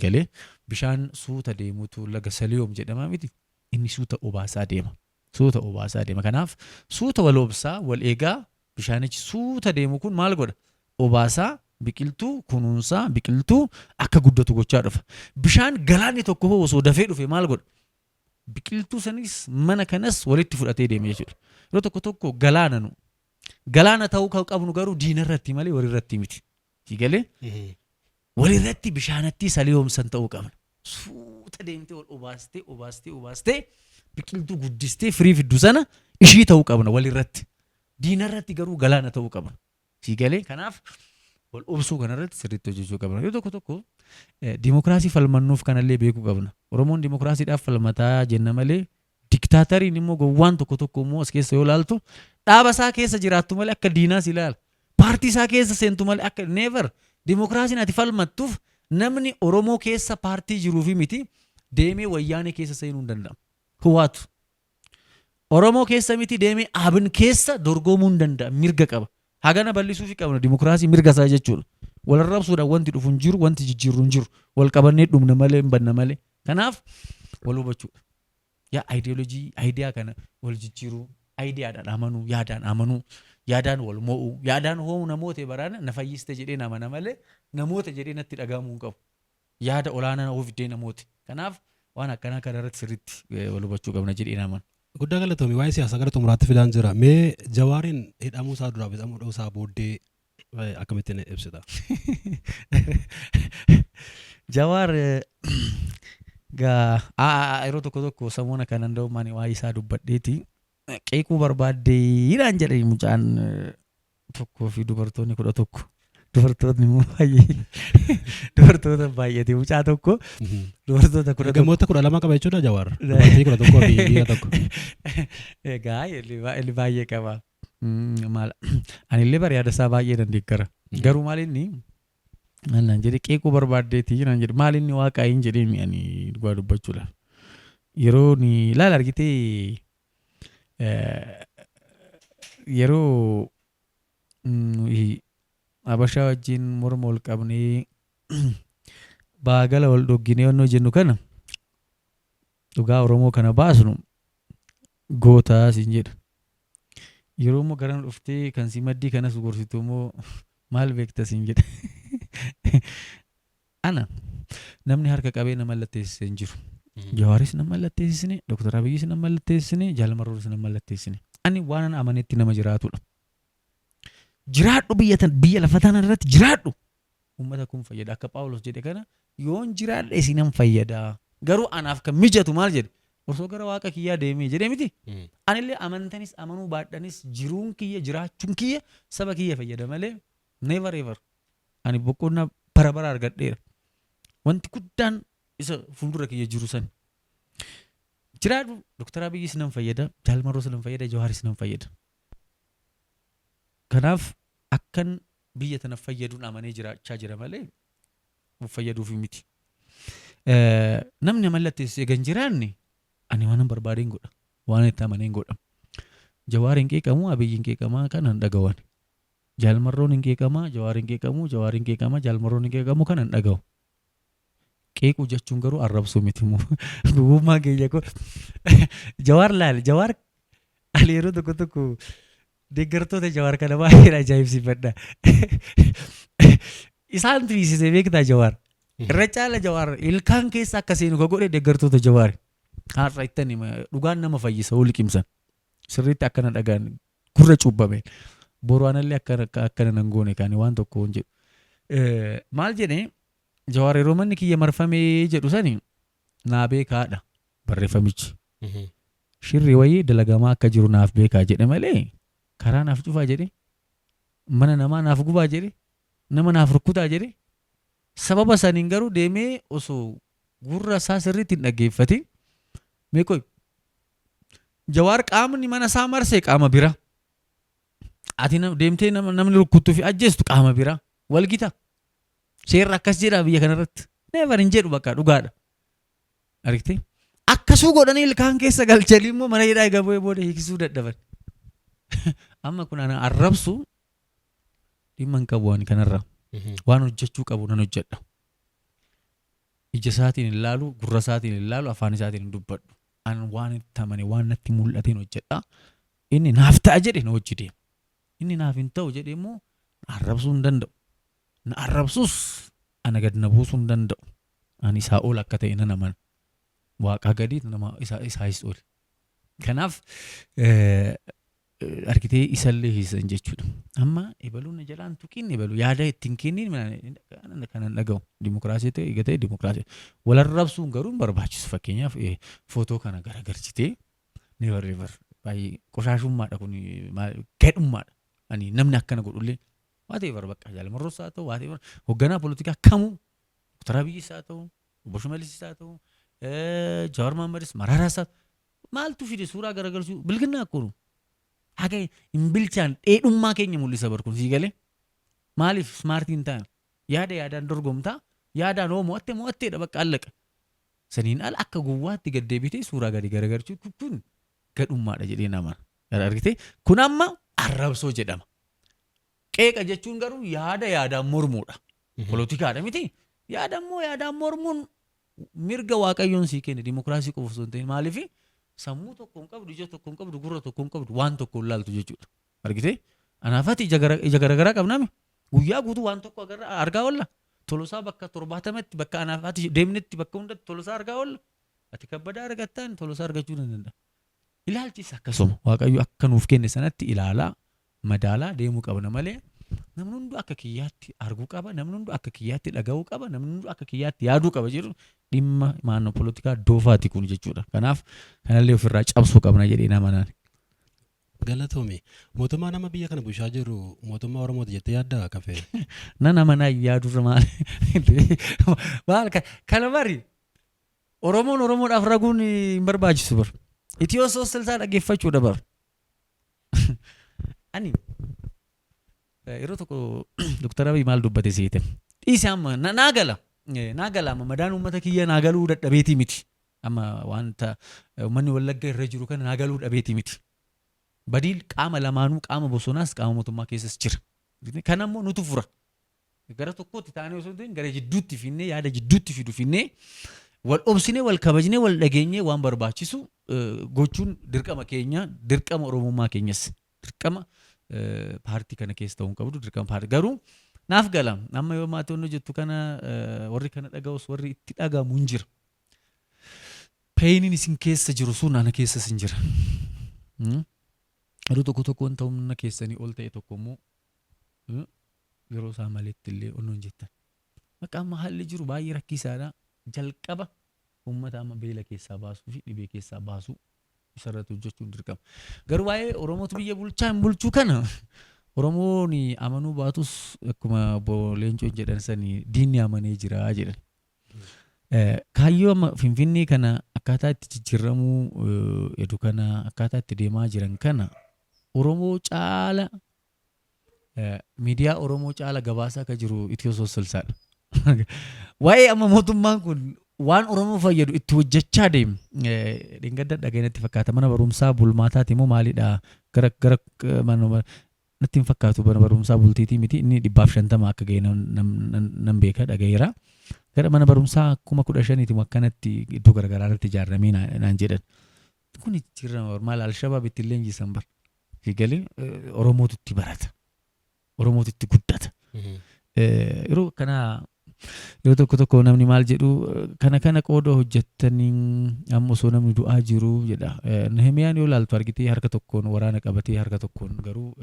Galee bishaan suuta deemutu laga Saliyoom jedhama miti. Inni suuta obaasaa deema. Suuta obaasaa deema. Kanaaf suuta wal obsaa wal eegaa bishaanichi suuta deemu kun maal godha? Obaasaa biqiltuu kunuunsaa biqiltuu akka guddatu gochaa dhufa. Bishaan galaanni tokko hoo osoo dafee dhufe maal godha? Biqiltuu sanis mana kanas walitti fudhatee deema jechuudha. Yeroo tokko tokko galaana nu. Galaana ta'uu kan qabnu garuu diinarratti malee walirratti miti. Galee walirratti bishaanatti saliyoomsan ta'uu qabna. Suuta deemtee ol obaastee obaastee obaastee biqiltuu guddistee firii fiddu sana ishii ta'uu qabna walirratti. Diinarratti garuu galaana ta'uu qabna. Sii galee? Kanaaf wal obsuu kanarratti sirriitti hojjechuu qabna. Yeroo tokko tokko dimokiraasii falmannuuf kanallee beekuu qabna. Oromoon dimokiraasiidhaaf falmataa jenna malee diktaateriin immoo gowwaan tokko tokko immoo as keessa yoo ilaaltu dhaaba isaa keessa jiraattu malee akka diinaas ilaala. Paartii isaa keessa seentu malee akka never dimokiraasiin ati falmattuuf namni Oromoo keessa paartii jiruu fi miti deemee Wayyaanee keessa seenuu hin danda'amu. Huwaatu. Oromoo keessa miti deemee Abin keessa dorgomuu hin danda'a, mirga qaba. Hagana bal'isuufi qabna dimokiraasii mirga isaa jechuudha. Wal arrabsuudhaan wanti dhufu hin jiru, wanti jijjiirru hin jiru. Wal qabannee dhumna malee hin banna malee. Kanaaf wal hubachuudha. Yaa ideology, idea kana wal jijjiiruu, ideadhaan amanuu, yaadaan amanuu, yaadaan wal mo'uu, yaadaan hoo namoota baraana na fayyiste jedhee namana malee namoota jedhee natti dhagahamuu hin qabu. Yaada olaanaa of fiddee namooti. Kanaaf waan akkanaa kana irratti sirriitti wal hubachuu qabna jedhee naman. Guddaa galatoomi. Waa'ee siyaasaa gara xumuraatti fidaan jira. Mee Jawaariin hidhamuu isaa duraaf hidhamuu isaa booddee akkamittiin ibsita? Jawaar gaa yeroo tokko tokko samuuna kanan da'ummaan waa'ee isaa dubbadheeti qeequu barbaaddeedhaan jedhe mucaan tokkoo fi dubartoonni 11, dubartootni immoo baay'ee dubartoota baay'ate, mucaa tokko dubartoota 11. Ergamoota 12 qaba jechuudha Jawaar. Dubartii 11 fi dhiira tokko. Egaa inni baay'ee qaba. Maal anillee bara yaada isaa baay'ee nan deeggara. Garuu maal inni maal naan jedhe, qeequu barbaaddeeti naan jedhe. Maal inni waaqaa hin jedheen ani dhugaa dubbachuudhaaf. Yeroo ni ilaala argitee, yeroo nuyi Habashaa wajjin morma ol qabnee baagala wal dhogginee onnoo jennu kana, dhugaa Oromoo kana baasnu gootaa siin jedha. Yeroo immoo garana dhuftee kan si maddii kanas gorsitu immoo maal beekta siin jedha. Ana namni harka qabee na mallatteessise hin jiru. Jawaaris na mallatteessisne, Dr. Abiyyis na mallatteessisne, Jaal Marroonis na mallatteessine. Ani waan amanetti nama jiraatudha. Jiraadhu, biyya tan, biyya lafa tana irratti jiraadhu. Uummata kun fayyada. Akka Phaawulos jedhe kana, yoon jiraadhe isinan fayyada. Garuu anaaf kan mijatu maal jedhe? Osoo gara waaqa kiyyaa deemee jedhee miti. Anillee amantanis amanuu baadhanis jiruun kiyya, jiraachuun kiyya saba kiyya fayyada malee never ever. Ani boqonnaa bara bara argadheera. Wanti guddaan isa fuuldura kiyya jiru sani. Jiraadhu, Dr. Abiyyis nan fayyada, Jaal Marroos nan fayyada, Jawaaris nan fayyada. Kanaaf akkan biyya tana fayyaduun amanee jiraachaa jira malee of fayyaduufi miti. Namni mallatteessee eega hin jiraanne ani waan barbaadeen godha. Waan itti amaneen godha. Jawaar hin qeeqamu, Abiyyi hin qeeqamaa kana hin dhagahu ani. Jaal Marroon hin qeeqamaa, Jawaar hin qeeqamu, Jawaar hin qeeqamaa, Jaal Marroon hin qeeqamu kana hin dhagahu. Qeequu jechuun garuu arrabsuu miti immoo. Gowwummaa keenya kun. Jawaar laali, Jawaar ani yeroo tokko tokko deeggartoota Jawaar kana baay'een ajaa'ibsiifadha. Isaan tiisise beektaa Jawaar. Irra caala Jawaar ilkaan keessa akka seenu ka godhe deeggartoota Jawaari. Har'a ittan hima, dhugaan nama fayyisa hoo liqimsan. Sirriitti akkana dhagaan gurra cuubbame. Boru anallee akkana nan goone kaani waan tokko hin jedhu. Maal jedhee Jawaar yeroo manni kiyya marfamee jedhu sani naa beekaadha barreeffamichi. Shirri wayii dalagamaa akka jiru naaf beekaa jedhe malee karaa naaf cufaa jedhe, mana namaa naaf gubaa jedhe, nama naaf rukkutaa jedhe. Sababa saniin garuu deemee osoo gurra isaa sirriitti hin dhaggeeffatin, mee qoy, Jawaar qaamni mana isaa marse qaama bira. Ati deemtee namni rukkuttuu fi ajjeestu qaama bira. Wal gita. Seerri akkas jedha biyya kanarratti. Never hin jedhu, bakka dhugaadha. Argitee? Akkasuu godhanii ilkaan keessa galchanii immoo mana hidhaa egaa bu'ee booda hiiksisuu dadhaban. Amma kun ana arrabsu dhimma hin qabu ani kanarraa. Waan hojjechuu qabu nan hojjedha. Ija isaatiin hin laalu, gurra isaatiin hin laalu, afaan isaatiin hin dubbadhu. An waan itti amane, waan natti mul'ateen hojjedha. Inni naaf ta'a jedhe na hojii deema. Inni naaf hin ta'u jedhe immoo na arrabsuu hin danda'u. Na arrabsus ana gad na buusuu hin danda'u. Ani isaa ol akka ta'e nan amana. Waaqaa gadi nama isaayis oli. Kanaaf argitee isallee hiisan jechuudha. Amma ebaluu na jalaan tuqiin, ebaluu yaada ittiin kenniin kanan dhaga'u. Dimokiraasii ta'e eega ta'e dimokiraasii. Wal arrabsuun garuu hin barbaachisu. Fakkeenyaaf footoo kana garagalchitee, never ever, baay'ee qoshaashummaadha kun, gadhummaadha. Ani namni akkana godhullee whatever, bakka Jaal Marroos haa ta'u, whatever, hoogganaa poolitikaa kamuu, Dr. Abiyyis haa ta'u, Obbo Shimallis haa ta'u, Jawaar Mohammadis, Maraaraas haa ta'u, maaltu fide suuraa garagalchuu? Bilginnaa akkunu haga hin bilchaan dheedhummaa keenya mul'isa bar kun, sii galee? Maaliif smartii hin ta'an? Yaada yaadaan dorgomtaa, yaadaan hoo mo'atte mo'atteedha, bakka allaqa. Saniin ala akka gowwaatti gad deebitee suuraa gadi garagalchuu kun gadhummaadha jedhee nama argite. Kun amma arrabsoo jedhama. Qeeqa jechuun garuu yaada yaadaan mormuudha. Poolotikaadha miti. Yaada immoo yaadaan mormuun mirga Waaqayyoon sii kenne, dimokiraasii qofa osoo hin ta'in. Maaliif? Sammuu tokko hin qabdu, ija tokko hin qabdu, gurra tokko hin qabdu, waan tokko hin laaltu jechuudha. Argitee? Anaafati ija garagaraa qabnami. Guyyaa guutuu waan tokko agarra argaa oolla. Tolosaa bakka 70tti, bakka anaafati deemnetti, bakka hundatti Tolosaa argaa oolla. Ati Kabbadaa argattaan, Tolosaa argachuu ni danda'a. Ilaalchis akkasuma Waaqayyo akka nuuf kenne sanatti ilaalaa madaalaa deemuu qabna malee namni hunduu akka kiyyaatti arguu qaba, namni hunduu akka kiyyaatti dhaga'uu qaba, namni hunduu akka kiyyaatti yaaduu qaba jedhu dhimma maannoo polotikaa doofaati kun jechuudha. Kanaaf kanallee ofirraa cabsuu qabna jedhee nama naan. Galatoomi. Mootummaa nama biyya kana bulchaa jiru mootummaa Oromooti jettee yaaddaa kafee? Nan amanaa, yaadurra maal maal kana bari, Oromoon Oromoodhaaf raguun hin barbaachisu bar. Itiyoo ሶስት ስልሳ dhaggeeffachuudha bar. Ani yeroo tokko Dr. Abiy maal dubbate seete? Dhiise amma naa gala. Naa gala, amma madaan uummata kiyya naa galuu dadhabeetii miti. Amma wanta uummanni Wallagga irra jiru kana naa galuu dhabeetii miti. Badiin qaama lamaanuu, qaama bosonaas qaama mootummaa keessas jira. Kana immoo nutu fura. Gara tokkotti taanee osoo hin ta'in, gara jidduutti finnee, yaada jidduutti fidu finnee, wal obsinee, wal kabajnee, wal dhageenyee waan barbaachisu gochuun dirqama keenya, dirqama Oromummaa keenyas, dirqama paartii kana keessa ta'uu hin qabdu, dirqama paartii. Garuu naaf gala, amma yoo maatii hojjettu kana warri kana dhaga'us warri itti dhagahamu hin jira. Painiin isin keessa jiru sun ana keessas hin jira. Yeroo tokko tokko wanta humna keessanii ol ta'e tokko immoo yeroo isaa maletti illee onnoon jettan. Bakka amma haalli jiru baay'ee rakkisaadha. Jalqaba uummata amma beela keessaa baasuu fi dhibee keessaa baasuu isarratti hojjechuun dirqama. Garuu waa'ee Oromootu biyya bulchaa hin bulchuu kana, Oromoon amanuu baatus, akkuma obbo Leencoon jedhan sani, diinni amanee jira jedhan. Kaayyoo amma Finfinnee kana akkaataa itti jijjiiramuu edu kana, akkaataa itti deemaa jiran kana, Oromoo caala, miidiyaa Oromoo caala gabaasaa akka jiru Itiyoo Sossolsaadha. Waa'ee amma mootummaan kun waan Oromoo fayyadu itti hojjechaa deemu. Dheengadda dhaga'e natti fakkaata, mana barumsaa bulmaataati immoo maalidha, gara mana natti hin fakkaatu, mana barumsaa bultiitii miti, inni 150 akka ga'e nan beeka, dhaga'eera. Gara mana barumsaa 15,000ti akkanatti iddoo garaagaraa irratti ijaaramee naan jedhan. Kun jijjiirama maal Alshabaab itti leenjisan bar. Fiigalee Oromootu itti barata. Oromootu itti guddata. Yeroo akkanaa yeroo tokko tokko namni maal jedhu, kana qooda hojjettanii amma osoo namni du'aa jiru jedha. Nehemiyaan yoo ilaaltu argitee, harka tokkoon waraana qabatee, harka tokkoon garuu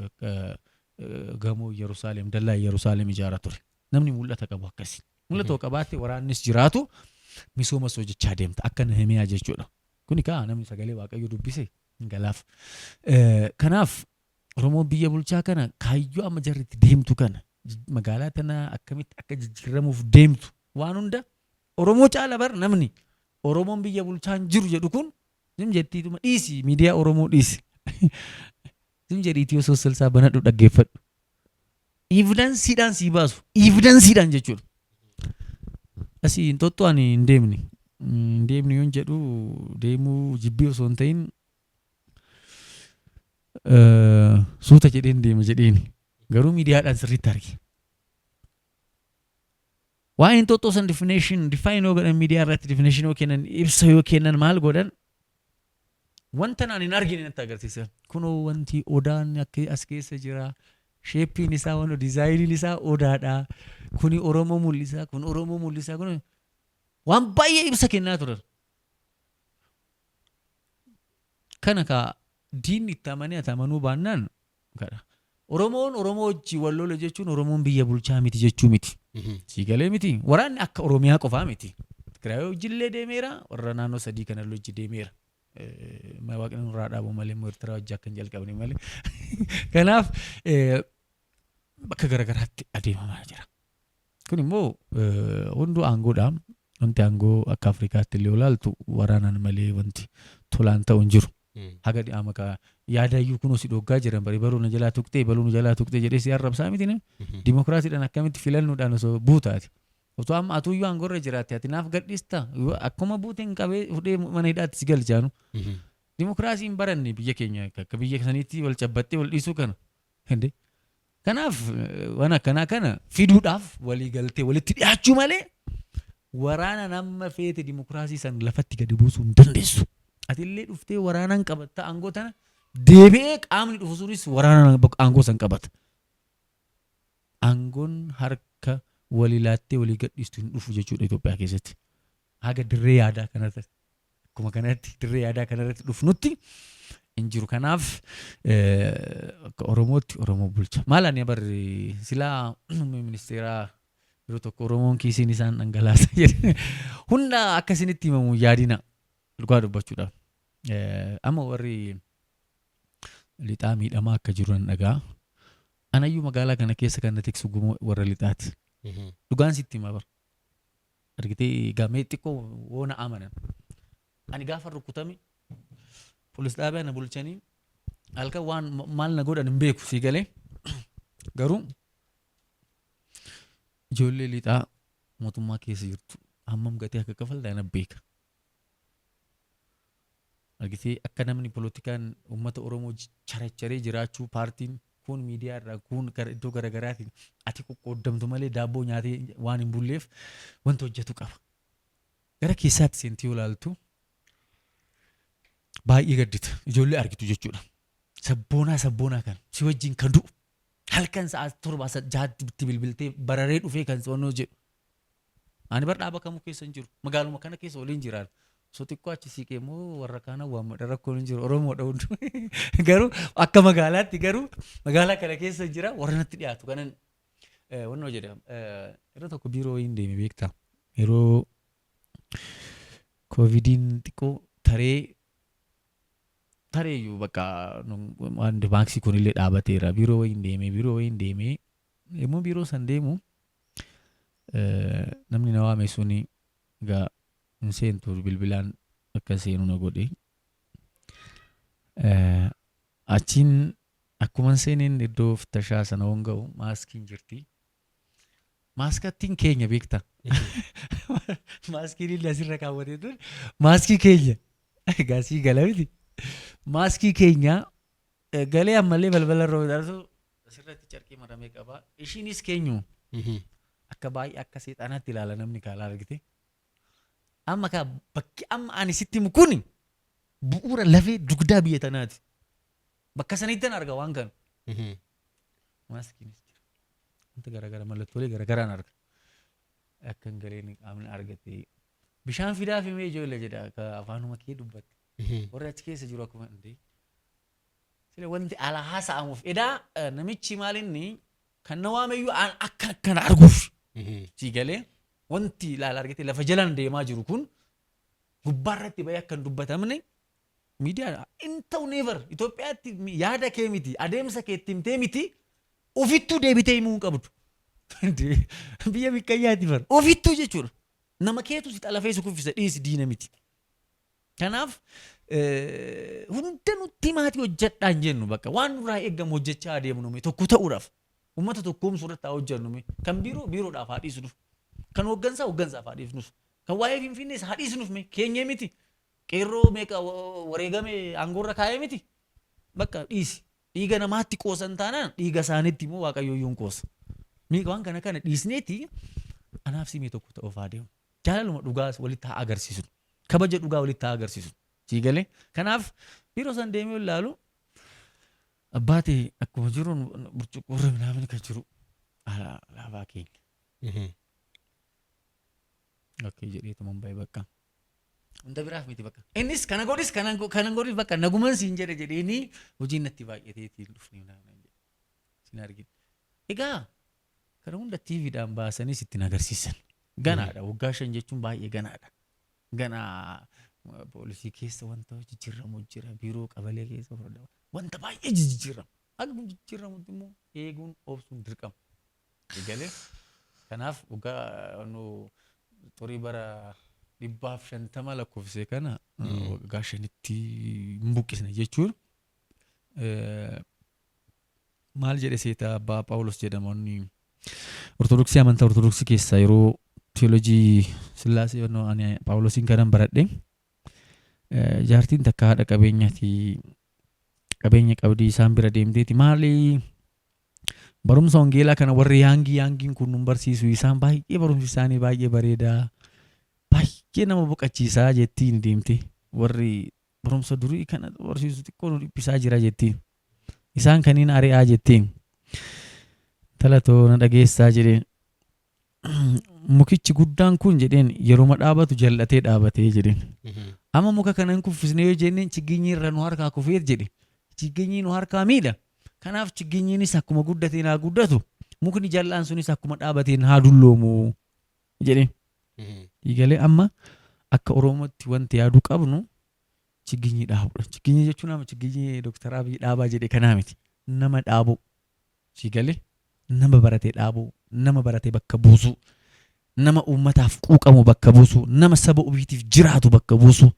gamoo Yerusaalem, dallaa Yerusaalem ijaaraa ture. Namni mul'ata qabu akkasi. Mul'ata yoo qabaatte, waraannis jiraatu, misoomas hojjechaa deemta akka Nehemiyaa jechuudha. Kuni kaa namni sagalee Waaqayyoo dubbise hin galaaf. Kanaaf Oromoon biyya bulchaa kana, kaayyoo amma jarri itti deemtu kana, magaalaa tana akkamitti akka jijjiiramuuf deemtu, waan hunda Oromoo caala bar namni Oromoon biyya bulchaa hin jiru jedhu kun zim jettiituma dhiisi, miidiyaa Oromoo dhiisi. Zim jedhi Itiyoo Sossolsaa banadhu, dhaggeeffadhu. Evidenceiidhaan sii baasu. Evidenceiidhaan jechuudha. Asii Inxooxxoo ani hin deemne. Hin deemne yoon jedhu, deemuu jibbii osoo hin ta'in, suuta jedheen deema jedheeni. Garuu miidiyaadhaan sirriitti arge. Waa'ee Inxooxxoo san definition define yoo godhan, miidiyaa irratti definition yoo kennan, ibsa yoo kennan, maal godhan, wanta naan hin argine natti agarsiisa. Kunoo wanti odaan akka as keessa jira. Shapeiin isaa, waan designiin isaa odaadha. Kuni Oromoo mul'isa, kun Oromoo mul'isa, kun waan baay'ee ibsa kennaa turan. Kana kaa diinni itti amanee, ati amanuu baannaan kadha. Oromoon Oromoo wajjin wal lola jechuun Oromoon biyya bulchaa miti jechuu miti. Sii galee miti. Waraanni akka Oromiyaa qofaa miti. Tigraay wajjillee deemeera. Warra naannoo sadii kana wajji deemeera. Waaqni nurraa dhaabu malee immoo Eertiraa wajji akka hin jalqabne malee. Kanaaf bakka garaagaraatti adeemamaa jira. Kun immoo hunduu aangoodha. Wanti aangoo akka Afrikaatti illee olaaltu waraanaan malee wanti tolaan ta'u hin jiru. Haga dhi'aama ka yaadayyuu kunoo si dhoggaa jiran bari, baruu na jalaa tuqxee, baluu nu jalaa tuqxee jedhee si arrabsaa miti ne. Dimokiraasiidhaan akkamitti filannoodhaan osoo buutaati. Otoo amma atuyyuu aangoorra jiraatte, ati naaf gadhiista, akkuma buuteen qabee fudhee mana hidhaatti si galchaanu. Dimokiraasii hin baranne biyya keenya, akka biyya saniitti wal cabbattee wal dhiisuu kana. Hinde. Kanaaf waan akkanaa kana fiduudhaaf walii galtee walitti dhiyaachuu malee, waraanaan amma feete dimokiraasii san lafatti gadi buusuu hin dandeessu. Atillee dhuftee waraanaan qabatta aangoo tana, deebi'ee qaamni dhufu sunis waraanaan aangoo san qabata. Aangoon harka walii laattee walii gadhiistu hin dhufu jechuudha Itoophiyaa keessatti. Haga dirree yaadaa kanarratti, akkuma kanatti dirree yaadaa kanarratti dhufnutti hin jiru. Kanaaf akka Oromootti Oromoo bulcha. Maal, ani barri silaa muummee ministeeraa yeroo tokko Oromoon kiisiin isaan dhangalaasa jedhe. Hunda akka isinitti himamu yaadina, dhugaa dubbachuudhaaf. Amma warri lixaa miidhamaa akka jiru nan dhagaa. Anayyuu magaalaa kana keessa kan na tiksu gumoo warra lixaati. Dhugaan sitti hima bara. Argitee, gamee xiqqoo woona amanan. Ani gaafa rukutame poolis xaabiyaa na bulchanii Halkan waan maal na godhan hin beeku, sii galee. Garuu ijoollee lixaa mootummaa keessa jirtu hammam gatii akka kafaltan ana beeka. Argitee, akka namni polotikaan uummata Oromoo characharee jiraachuu, paartiin kun miidiyaa irraa kun gara iddoo garaagaraatiin ati qoqqooddamtu malee daabboo nyaatee waan hin bulleef wanta hojjetu qaba. Gara keessaatti seentii yoo ilaaltu baay'ee gaddita. Ijoollee argitu jechuudha. Sabboonaa sabboonaa kan si wajjin kan du'u, halkan sa'a 7 6tti bilbiltee bararee dhufee kan wannoo jedhu. Ani bar dhaaba kamuu keessa hin jiru. Magaaluma kana keessa waliin jiraan. Osoo xiqqoo achi siiqee immoo warra kaana waammadha, rakkoon hin jiru. Oromoodha hunduu. Garuu akka magaalaatti, garuu magaalaa kana keessa jira, warra natti dhiyaatu kanan wannoo jedha. Yeroo tokko biiroo wayiin deeme, beektaa. Yeroo koovidiin xiqqoo taree tareeyyuu bakka waan maaksii kunillee dhaabateera. Biiroo wayiin deeme, biiroo wayiin deeme. Yommuu biiroo san deemu namni na waame suni egaa hin seentu, bilbilaan akka seenu na godhe. Achiin akkuma seeneen iddoo fittashaa sana hoon ga'u maaskiin jirti. Maaskattiin keenya, beektaa? Maaskiin inni asirra kaawwatee ture maaskii keenya. Egaa sii gala miti. Maaskii keenya galee ammallee balbala irra oolu asirratti carqii maramee qaba. Ishiinis keenyu akka baay'ee akka seexanaatti ilaala namni kaalaa argite. Amma kaa bakki amma ani sitti himu kuni bu'uura lafee dugdaa biyya tanaati. Bakka sanittan arga waan kana. Maaskiinis jira. Wanta garaagaraa, mallattoolee garaagaraan arga. Akka hin galeen qaamni argate. Bishaan fidaa fi mee ijoollee jedha, akka afaanuma kee dubbatte. Warri achi keessa jiru akkuma hundee. Sila wanti ala haasa'amuuf edaa namichi maalinni kan na waameyyuu an akka akkana arguuf. Sii galee, wanti ilaala argite lafa jalaan deemaa jiru kun gubbaarratti bahee akka hin dubbatamne miidiyaa hin ta'u, never. Itoophiyaatti yaada kee miti, adeemsa kee itti himtee miti, ofittuu deebitee himuu hin qabdu. Biyya biqqayyaati bar ofittuu jechuudha. Nama keetu si xalafee si kuffisa, dhiisi, diina miti. Kanaaf hunda nutti maatii hojjedhaa hin jennu, bakka waan nurraa eeggamu hojjechaa adeemnu mee, tokko ta'uudhaaf uummata tokkoomsuu irratti haa hojjennu mee. Kan biiroo biiroodhaaf haa dhiisnuuf, kan hooggansaa hooggansaaf haa dhiisnuuf, kan waa'ee Finfinnees haa dhiisnuuf mee, keenyee miti, qeerroo meeqa wareegame aangoorra kaa'ee miti, bakka dhiisi. Dhiiga namaatti qoosan taanaan dhiiga isaaniitti immoo Waaqayyo iyyuu hin qoosa. Mee waan kana kana dhiisneeti anaaf simee tokko ta'uuf haa deemu. Jaalaluma dhugaas walitti haa agarsiisnu. Kabaja dhugaa walitti haa agarsiisnu. Sii galee? Kanaaf biiroo san deemee ilaalu abbaati akkuma jiruun burcuqqoorra minaamin kan jiru alaabaa keenya. Okay jedheetuman bahe bakka. Hunda biraaf miti bakka. Innis kana godhis, kana godhis, bakka naguman siin jedhe jedheeni hojiin natti baay'ateetiin dhufne minaamin jedhe. Sin argine. Egaa kana hunda TVdhaan baasanii sittiin agarsiisan. Ganaadha. Waggaa 5 jechuun baay'ee ganaadha. Ganaa poolisii keessa wanta jijjiiramu jira. Biiroo qabalee keessa wanta baay'ee jijjiiramu. Akka jijjiiramutti immoo eeguun obsuun dirqama. Egalee kanaaf waggaa nu xurii bara 150 lakkoofsee kana waggaa 5tti hin buqqisne jechuun maal jedhe seeta? Abbaa Phaawulos jedhama, inni Ortodoksii, amantaa Ortodoksii keessaa, yeroo teolojii Sillaasee ani Phaawulosiin kanan baradhe, jaartiin takka haadha qabeenyaati, qabeenya qabdii, isaan bira deemteeti, maali barumsa wangeelaa kana warri yaangii yaangiin kun nun barsiisu, isaan baay'ee barumsi isaanii baay'ee bareedaa, baay'ee nama boqachiisaa jettiin deemte, warri barumsa durii kana barsiisu xiqqoo nu dhiphisaa jira jettiin, isaan kaniin ari'aa jettiin. Talatoo na dhageessaa jedheen, mukichi guddaan kun jedheen yeruma dhaabatu jal'atee dhaabatee jedheen. Amma muka kana hin kuffisne yoo jenneen chigginyi irra nu harkaa kufeet jedhe. Chigginyi nu harkaa miidha. Kanaaf chigginyiinis akkuma guddateen haa guddatu. Mukni jal'aan sunis akkuma dhaabateen haa dulloomu jedheen. Eegalee amma akka Oromootti wanti yaaduu qabnu chigginyii dhaabuudha. Chigginyii jechuun amma chigginyii Dooktar Abiy dhaabaa jedhe kanaa miti. Nama dhaabuu. Siigalee, nama barate dhaabuu, nama barate bakka buusuu, nama uummataaf quuqamu bakka buusuu, nama saba ofiitiif jiraatu bakka buusuu,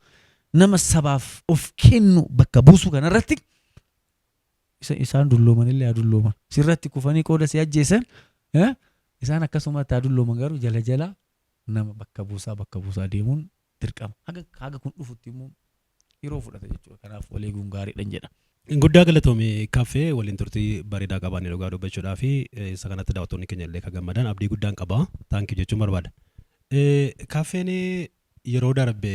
nama sabaaf of kennu bakka buusuu kanarratti Isa isaan dullooman illee haa dullooman. Sirratti kufanii qooda si ajjeesan isaan akkasumatti haa dullooman garuu jala jala nama bakka buusaa bakka buusaa deemuun dirqama. Haga haga kun dhufutti immoo yeroo fudhata jechuudha. Kanaaf wal eeguun gaariidhan jedha. Guddaa galatoomi Kaffee waliin turtii bareedaa qabaanne dhugaa dubbachuudhaa fi isa kanatti daawwattoonni keenya illee kan gammadan abdii guddaan qaba. Thank you jechuun barbaada. Kaffeen yeroo darbe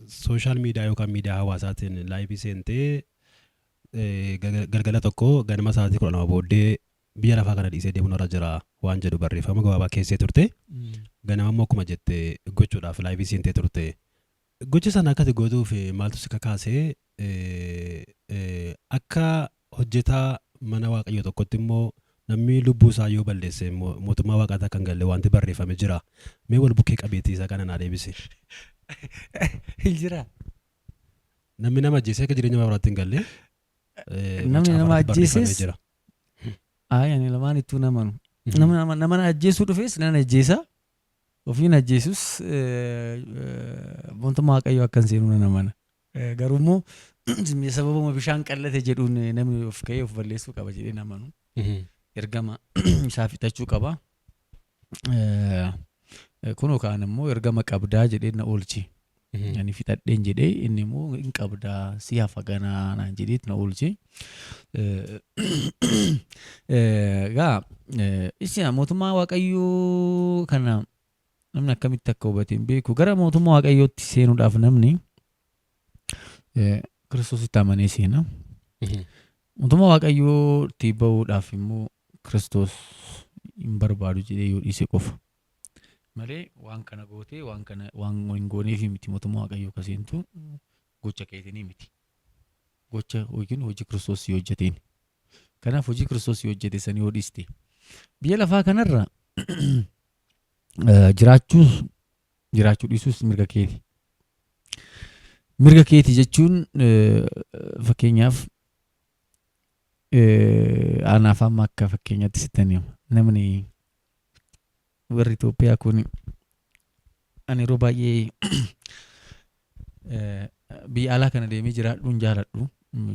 social media yookaan miidiyaa hawaasaatiin live seentee galgala tokko ganama sa'aatii 12 booddee biyya lafaa kana dhiisee deemuun irra jira waan jedhu barreeffama gabaabaa keessee turte. Ganama immoo akkuma jette gochuudhaaf live seentee turte. Gocha sana akka ati gootuuf maaltu si kakaasee akka hojjetaa mana Waaqayyoo tokkotti immoo namni lubbuu isaa yoo balleesse mootummaa Waaqaatti akka hin galle wanti barreeffame jira. Mee wal bukkee qabeetii isaa kana naa deebisi. Hin jira. Namni nama ajjeesee akka jireenya bara baraatti hin galle Namni macaafa nama irratti barreeffamee ajjeeses jira. Ayi ani lamaan ittuu namanu. Nama nama na ajjeesuu dhufes nan ajjeesa. Ofiin ajjeesus mootummaa Waaqayyoo akka hin seenu nan amana. Garuu immoo sababuma bishaan qallate jedhuun namni of ka'ee of balleessuu qaba jedhee hin amanu. Ergama isaa fixachuu qaba. Kunoo kaan immoo ergama qabdaa jedhee na oolche. Ani fixadheen jedhee inni immoo hin qabdaa si hafa ganaa naan jedheet na oolche. Egaa isin mootummaa Waaqayyoo kana namni akkamitti akka hubate hin beeku. Gara mootummaa Waaqayyootti seenuudhaaf namni Kiristoositti amanee seena. Mootummaa Waaqayyootti bahuudhaaf immoo Kiristoos hin barbaadu jedhee yoo dhiise qofa. Malee waan kana gootee waan kana waan hin gooneef miti mootummaa Waaqayyoo ka seentu gocha keetinii miti. Gocha yookiin hojii Kiristoos si hojjeteen. Kanaaf hojii Kiristoos si hojjete san yoo dhiiste biyya lafaa kanarra jiraachuus jiraachuu dhiisuus mirga keeti. Mirga keeti jechuun fakkeenyaaf anaaf amma akka fakkeenyaatti sittan hima. Namni warri Itoophiyaa kun ani yeroo baay'ee biyya alaa kana deemee jiraadhuu hin jaaladhu.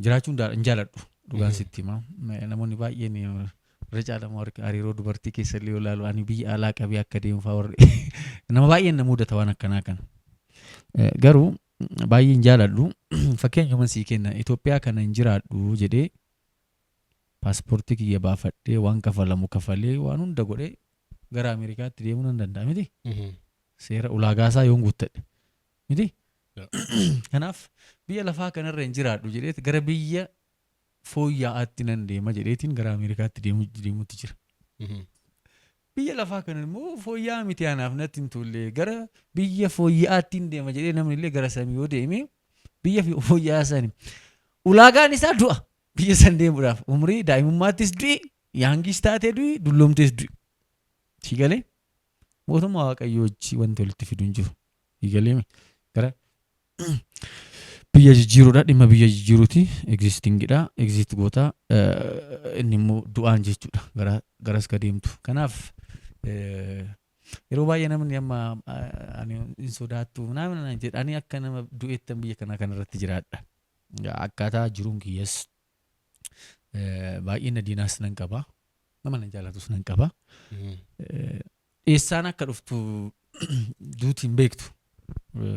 Jiraachuu hin jaaladhu dhugaan sitti hima. Namoonni baay'een irra caalamoo hariiroo dubartii keessa illee yoo ilaalu ani biyya alaa qabee akka deemu fa'aa warri nama baay'een na mudata waan akkanaa kana. Garuu baay'ee hin jaaladhu. Fakkeenyuma sii kenna Itoophiyaa kana hin jiraadhu jedhee paaspoortii kiyya baafadhee waan kafalamu kafalee waan hunda godhee gara Ameerikaatti deemuu nan danda'a miti. Seera ulaagaa isaa yoon guuttadhe miti. Kanaaf biyya lafaa kanarra hin jiraadhu jedheet gara biyya fooyya'aatti nan deema jedheetiin gara Ameerikaatti deemuutti jira. Biyya lafaa kana immoo fooyya'aa miti anaaf natti hin tolle gara biyya fooyya'aatti hin deema jedhee namni illee gara samii yoo deeme biyya fooyya'aa sani ulaagaan isaa du'a biyya san deemuudhaaf umrii daa'imummaattis du'i youngis taatee du'i dulloomtees du'i. Si galee mootummaa Waaqayyoo wajji wanti walitti fidu hin jiru. Si galee gara biyya jijjiiruudha dhimma biyya jijjiiruuti existingidha exist goota inni immoo du'aan jechuudha gara garas ka deemtu. Kanaaf yeroo baay'ee namni amma ani hin sodaattu naan jedha ani akka nama du'eettan biyya kanaa kanarratti jiraadha. Akkaataa jiruun kiyyas baay'ina diinaas nan qaba. Nama na jaalatus nan qaba. Eessaan akka dhuftu duuti hin beektu.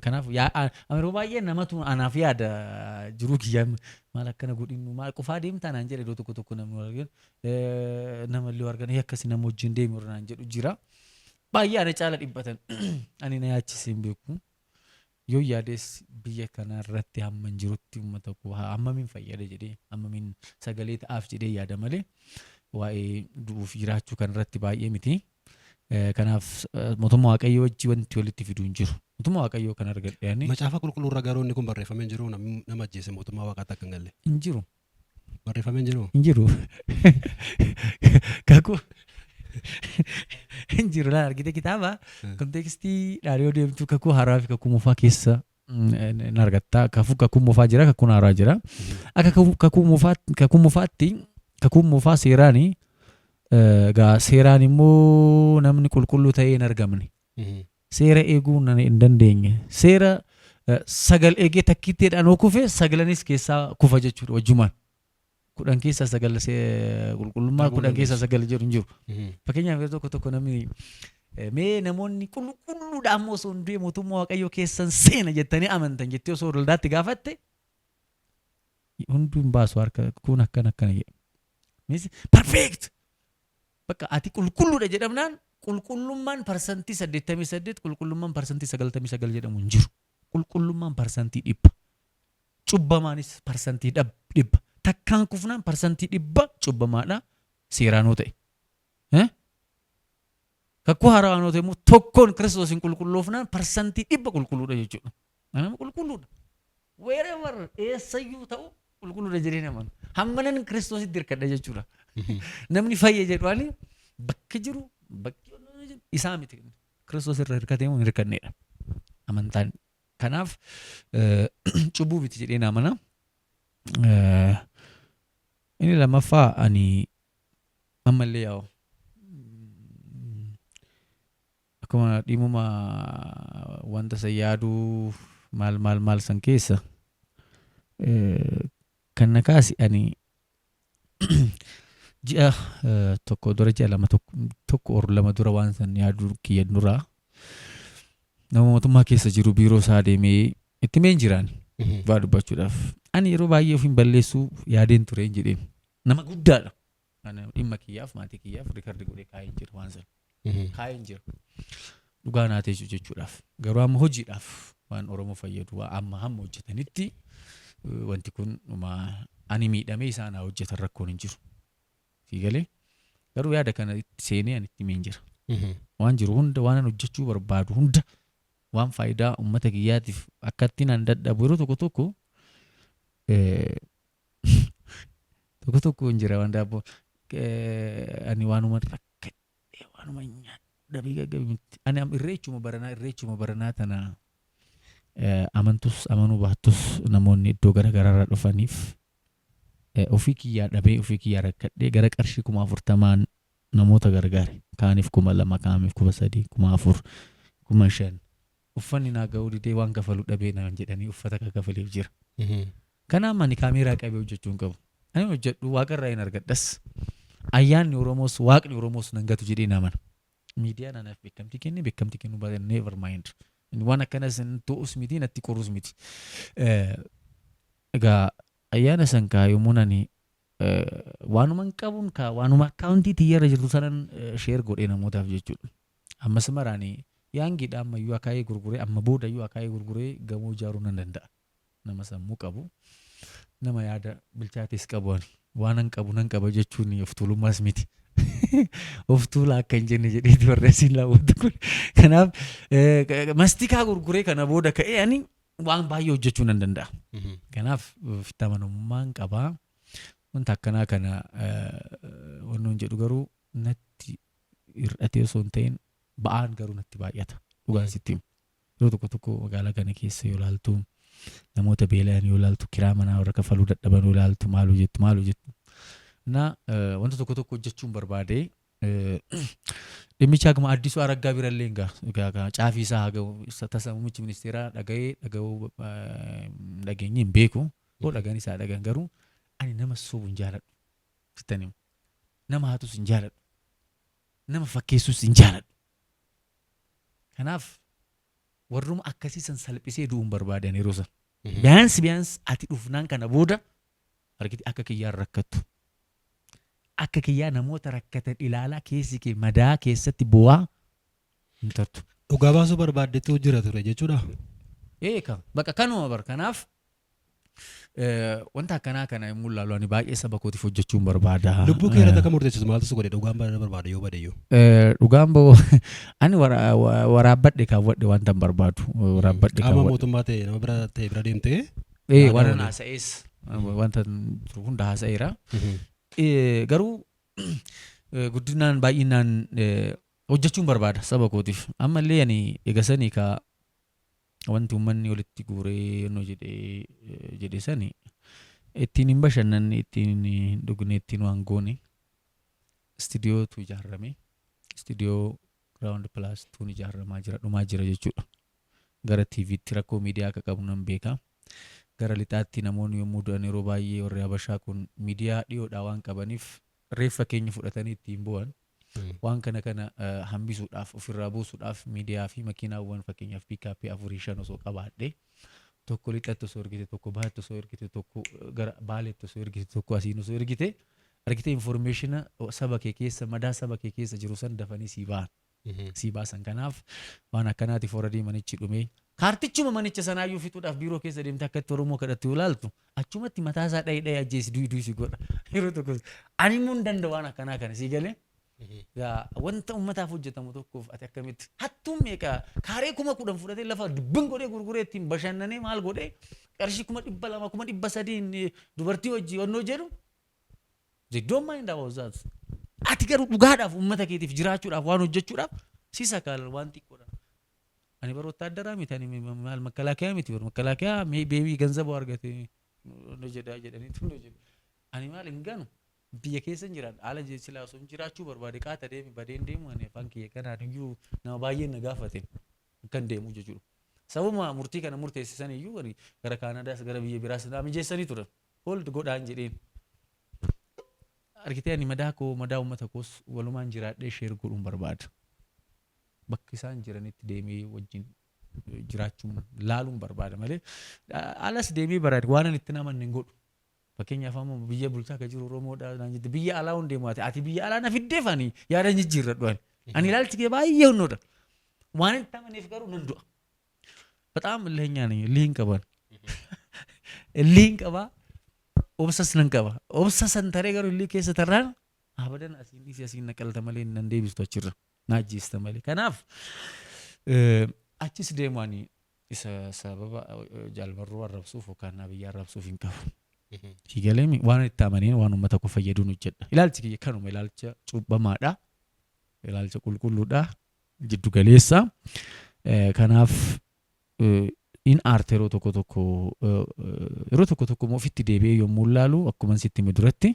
Kanaaf yeroo baay'ee namatu anaaf yaada jiruu kiyya maal akkana godhinnu maal qofaa deemtaa naan jedhe iddoo tokko tokko namni wal argan nama illee argan akkasi nama wajjin deemi warra naan jedhu jira. Baay'ee ana caala dhibbatan ani na yaachisee hin beeku. Yoo yaades biyya kana irratti hamman jirutti uummata koo hammamiin fayyada jedhee hammamiin sagalee ta'aaf jedhee yaada malee waa'ee du'uuf jiraachuu kan irratti baay'ee miti. Kanaaf mootummaa Waaqayyoo wajji wanti walitti fidu hin jiru. Mootummaa Waaqayyoo kan argadhe ani Macaafa qulqulluu irra garuu inni kun barreeffamee hin jiru namni nama ajjeese mootummaa Waaqaatti akka hin galle. Hin jiru. Barreeffamee hin jiru. Hin jiru. Kakuu hin jiru laal argite kitaaba contextiidhaan yoo deemtu kakuu haaraa fi kakuu moofaa keessa hin argatta. Kakuu moofaa jira kakuun haaraa jira. Akka kakuu moofaatti kakuun moofaa seeraani egaa seeraan immoo namni qulqulluu ta'ee hin argamne. Seera eeguu hin dandeenye. Seera Sagal eegee takkitteedhaan yoo kufe, saglanis keessaa kufa jechuudha wajjumaan. 10 keessaa 9 qulqullummaa Dhabuu 10 keessaa dandeessu. 9 jedhu hin jiru. Fakkeenyaaf, yeroo tokko tokko namni mee namoonni qulqulluudha amma osoo hin du'e mootummaa Waaqayyoo keessan seena jettanii amantan jettee osoo waldaatti gaafatte, hunduu hin baasu harka, kun akkana akkana jedha. Means perfect. Bakka ati qulqulluudha jedhamnaan, qulqullummaan 88%, qulqullummaan 99% jedhamu hin jiru. Qulqullummaan 100%. Cubbamaanis 100%. Takkaan kufnaan 100% cubbamaadha seeraanoo ta'e. Kakuu haarawaanoo ta'e immoo tokkoon Kiristoos hin qulqulloofnaan 100% qulqulluudha jechuudha. Nama qulqulluudha. Wherever, eessayyuu ta'u, qulqulluudha jedhee naman. Hammanan Kiristoositti hirkadha jechuudha. Namni fayya jedhu ani bakki jiru bakki isaa miti. Kiristoos irra hirkatee moo hin hirkanneedha. Amantaan. Kanaaf cubbuu miti jedhee amana. Inni lammaffaa, ani ammallee yaa'u akkuma dhimuma wanta san yaaduu maal maal maal san keessa kan na kaase, ani ji'a 1 dura, ji'a 2, 1 or 2 dura, waan san yaaduu kiyya duraa nama mootummaa keessa jiru biiroo isaa deemee itti meen jiraan waa dubbachuudhaaf. Ani yeroo baay'ee of hin balleessuu yaadeen ture hin jedheen. Nama guddaadha. Ani dhimma kiyyaaf maatii kiyyaaf record godhee kaa'een jira waan sana. Kaa'een jira. Dhugaa naa teessu jechuudhaaf. Garuu amma hojiidhaaf waan Oromoo fayyadu waa amma hamma hojjetanitti, wanti kun dhuma ani miidhamee isaan haa hojjetan, rakkoon hin jiru. Sii galee, garuu yaada kana itti seenee ani itti himeen jira. Waan jiru hunda, waan ani hojjechuu barbaadu hunda, waan faayidaa uummata kiyyaatiif akkatti naan dadhabu, yeroo tokko tokko tokko tokko hin jira waan daabboo ani waanuma rakkadhee waanuma nyaadhu dhabii gaggabi miti. Ani am irreechuma baranaa tana amantus amanuu baattus, namoonni iddoo gara garaarraa dhufaniif ofii kiyyaa dhabee, ofii kiyyaa rakkadhee gara qarshii 40,000n namoota gargaare. Kaaniif 2,000, kaaniif 3,000, 4,000, 5,000. Uffanni naa ga'uu didee waan kafalu dhabee naan jedhanii uffata ka kafaleef jira. Kanaaf ani kaameeraa qabee hojjechuu hin qabu. Ani hojjedhu waaqarraa hin argadhas. Ayyaanni Oromoos, waaqni Oromoos nan gatu jedhee na amana. Miidiyaan anaaf beekamtii kenne, beekamtii kennuu baate, never mind. Waan akkanas hin ta'us miti, natti qorus miti. Egaa ayyaana san kaa yommuu ani waanuma hin qabuun kaa waanuma akkaawuntii tiyyarra jirtu sanan share godhee namootaaf jechuudha. Ammas maraanii yaangiidha, ammayyuu akaayii gurguree, amma boodayyuu akaayii gurguree gamoo ijaaruu nan danda'a. Nama sammuu qabu, nama yaada bilchaates qabu, ani waan qabu nan qaba jechuun of tuulummaas miti. Of tuulaa akka hin jenne jedheeti barreessiin laawwatu kun. Kanaaf mastikaa gurguree kana booda ka'ee ani waan baay'ee hojjechuu nan danda'a. Kanaaf ofitti amanamummaan qabaa. Wanta akkanaa kana wannoon jedhu garuu natti hir'atee osoo hin ta'in, ba'aan garuu natti baay'ata. Dhugaan sitti himu. Yeroo tokko tokko magaalaa kana keessa yoo ilaaltu, namoota beela'an yoo ilaaltu, kiraa manaa warra kafaluu dadhaban yoo ilaaltu, maaloo jettu, maaloo jettu. Na wanta tokko tokko hojjechuun barbaade, dhimmicha akkuma Addisuu Araggaa birallee egaa caafii isaa haa ga'u, tasa muummichi ministeeraa dhaga'ee dhaga'uu dhageenye hin beeku. Hoo dhagaan isaa dhagaan, garuu ani nama sobu hin jaaladhu. Sitti himu. Nama hatus hin jaaladhu. Nama fakkeessus hin jaaladhu. Kanaaf warruma akkasii san salphisee du'uun barbaadan yeroo san. Biyaansi biyaansi ati dhufnaan kana booda argite akka kiyyaan rakkattu. Akka kiyyaa namoota rakkatan ilaalaa keessi kee madaa keessatti bu'aa hin tartu. Dhugaa baasuu barbaaddetu jira ture jechuudha. Eeka bakka kanuma bar. Kanaaf wanta akkanaa kana yommuu ilaalu, ani baay'ee saba kootiif hojjechuun barbaada. Lubbuu kee irratti akka murteessitu maaltu si godhe, dhugaan barbaada yoo bade iyyuu? Dhugaan ba'u ani waraabbadhe kaawwadhe, wanta hin barbaadu waraabbadhe Qaama kaawwadhe. mootummaa ta'e, nama bira ta'e bira deemtee. Waan yaada waliin. Haasa'ees wanta jiru hunda haasa'eera. Garuu guddinaan baay'inaan hojjechuun barbaada saba kootiif. Ammallee ani eegasanii ka wanti uummanni walitti guuree nu jedhee jedhe sani ittiin hin bashannanne, ittiin hin dhugne, ittiin waan goone. Istiidiyootu ijaarame. Istiidiyoo ground plus tuun ijaaramaa jira, dhumaa jira jechuudha. Gara TVtti rakkoo miidiyaa akka qabu nan beeka. Gara lixaatti namoonni yommuu du'an yeroo baay'ee warri Habashaa kun miidiyaa dhiyoodhaa waan qabaniif reeffa keenya fudhatanii ittiin bu'an. Waan kana kana hambisuudhaaf, ofirraa buusuudhaaf, miidiyaa fi makiinaawwan, fakkeenyaaf pick-up afurii shan osoo qabaadhe, tokko lixatti osoo ergite, tokko bahaatti osoo ergite, tokko gara Baaleetti osoo ergite, tokko asiin osoo ergite, argite, information saba kee keessa, madaa saba kee keessa jiru san dafanii sii ba'an, sii baasan. Kanaaf waan akkanaatiif already manichi dhumee, kaartichuma manicha sanaayyuu fixuudhaaf biiroo keessa deemte akka itti Oromoo kadhattu yoo ilaaltu, achumatti mataa isaa dhahee dhahee ajjeesi, du'i du'i si godha. Yeroo tokko ani immoo hin danda'u waan akkanaa kana, sii galee. Gaa wanta ummataaf hojjetamu tokkoof ati akkamitti hattuun meeqa kaaree 10,000 fudhatee lafa dubbin godhee gurguree ittiin bashannanee maal godhee qarshii 200,000, 300,000 dubartii hojii onnoo jedhu, they don't mind about that. Ati garuu dhugaadhaaf, ummata keetiif jiraachuudhaaf, waan hojjechuudhaaf si sakaalan waan xiqqoodha. Ani bara wotaaddaraa miti, ani maal makalaakiyaa miti, bara makalaakiyaa beebii ganzaboo argate no jedhaa jedhaniitu no jedhu. Ani maal hin ganu, biyya keessa hin jiraadha. Haala silaa osoo hin jiraachuu barbaade qaata deemi badeen deemu. Ani afaan kiyya kanaan iyyuu nama baay'een na gaafate akkan deemu jechuudha. Sababuma murtii kana murteessisan iyyuu ani gara Kaanadaas gara biyya biraas na mijeessanii turan. Hold godhaan jedheen. Argitee, ani madaa koo, madaa uummata koos walumaan jiraadhee share godhuun barbaada. Bakka isaan jiranitti deemee wajjin jiraachuun laaluun barbaada malee alas deemee baraade waan ani itti namanne hin godhu. Fakkeenyaaf amma biyya bulchaa akka jiru Oromoodha naan jette, biyya alaa hun deemu, ati biyya alaa na fiddeef ani yaada jijjiirradhu ani. Ani ilaalchi kee baay'ee hunnoodha. Waan itti amaneef garuu nan du'a. በጣም እልህኛ ነኝ። እልህን qaban. Illihin qabaa. Obsas nan qaba. Obsa san taree garuu illii keessa tarraan abadan asiin dhiisi, asiin naqalta malee nan deebistu, achirra. Na ajjeesta malee. Kanaaf achis deemu ani isa sababa Jaalmarruu arrabsuuf yookaan Abiyyi arrabsuuf hin qabu. Fiigaleemi waan itti amaneen, waan uummata koo fayyaduun hojjedha. Ilaalchi kiyya kanuma, ilaalcha cuubbamaadha. Ilaalcha qulqulluudha. Jiddu galeessa. Kanaaf in aarte yeroo tokko tokko, yeroo tokko tokko immoo ofitti deebi'ee yommuu ilaalu, akkuma sitti hime duratti,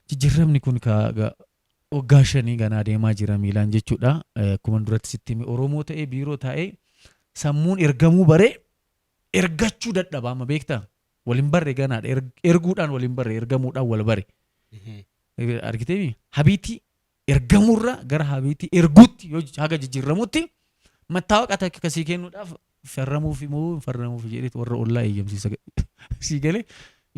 jijjiiramni kun waggaa 5 ganaa deemaa jira miilaan jechuudha. Akkuma duratti sitti hime, Oromoo ta'ee biiroo taa'ee sammuun ergamuu baree ergachuu dadhaba amma, beektaa? Waliin barre ganaadha. Erguudhaan waliin barre, ergamuudhaan wal bare. Argiteemi, habiitii ergamuurra gara habiitii erguutti yoo haga jijjiiramutti, mattaawaqa takka kasii kennuudhaaf farramuuf immoo hin farramuuf jedheetu warra ollaa eeyyamsiisa. Sii galee,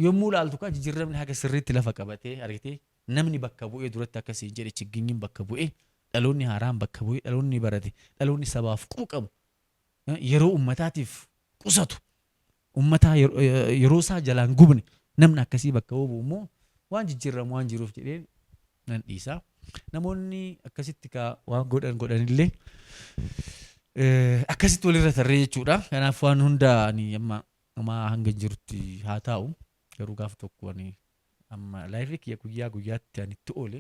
yommuu ilaaltu kaa jijjiiramni haga sirriitti lafa qabatee, argitee, namni bakka bu'ee, duratti akkasii jedhe, chigginyiin bakka bu'ee, dhaloonni haaraan bakka bu'ee, dhaloonni barate, dhaloonni sabaaf quuqamu, yeroo ummataatiif qusatu, ummataa yeroo isaa jalaan gubne, namni akkasii bakka bu'u immoo waan jijjiiramu waan jiruuf jedhee nan dhiisa. Namoonni akkasitti kaa waan godhan godhanillee akkasitti walirra tarree jechuudha. Kanaaf waan hunda ani amma amma hanga jirutti haa taa'u. Garuu gaaf tokko ani amma life kiyya guyyaa guyyaatti ani itti oole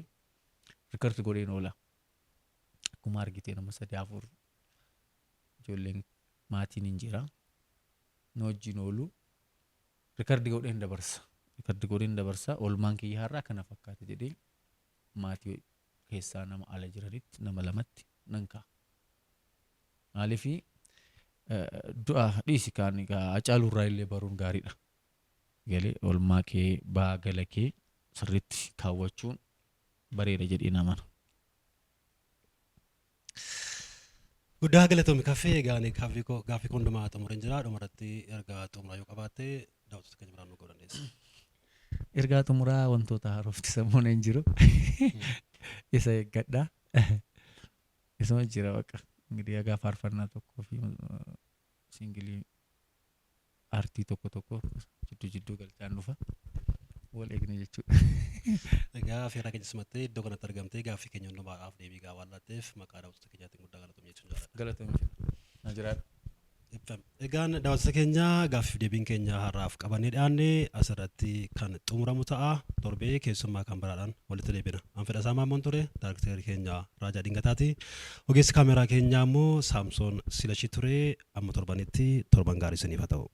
record godheen oola. Akkuma argite nama sadii afur ijoolleen maatiin hin jira. Nu wajjin oolu. Record godheen dabarsa. Record godheen dabarsa. Oolmaan kiyya har'aa kana fakkaata jedhee maatii keessaa nama ala jiranitti, nama lamatti nan ka'a. Maaliifi, du'a dhiisi kaan Hacaaluu irraa illee baruun gaariidha. Galee oolmaa kee, ba'aa gala kee sirriitti kaawwachuun bareeda jedhee amana. Guddaa galatoomi Kaffee. Egaa ani gaaffii koo hundumaa xumureen jira. Dhumarratti ergaa xumuraa yoo qabaatte daawwattoota keenya biraan nu ga'uu dandeessa. Ergaa xumuraa wantoota haarofti sammuun hin jiru. Isa eeggadha. Isuma jira baqa. Ingidihi hagaa faarfannaa tokkoo fi single aartii tokko tokko jidduu jidduu galchaan dhufa. Wal eegne jechuudha. Egaa affeerraa keenya simattee iddoo kanatti argamtee gaaffii keenya hundumaadhaaf deebii gahaa waan laatteef maqaa daawwattoota keenyaatiin guddaa galatoomi jechuun jaalladha. Galatoomi. Na jiraadhu. Egaan daawwattoota keenya, gaaffiif deebiin keenya har'aaf qabannee dhiyaanne asirratti kan xumuramu ta'a. Torbee keessummaa kan biraadhaan walitti deebina. An Fedhasaa Maammoon ture, daayirikteerri keenya Raajaa Dingataati. Ogeessi kaameraa keenyaa immoo Saamsoon Silashii ture. Amma torbanitti torban gaarii isiniif haa ta'u.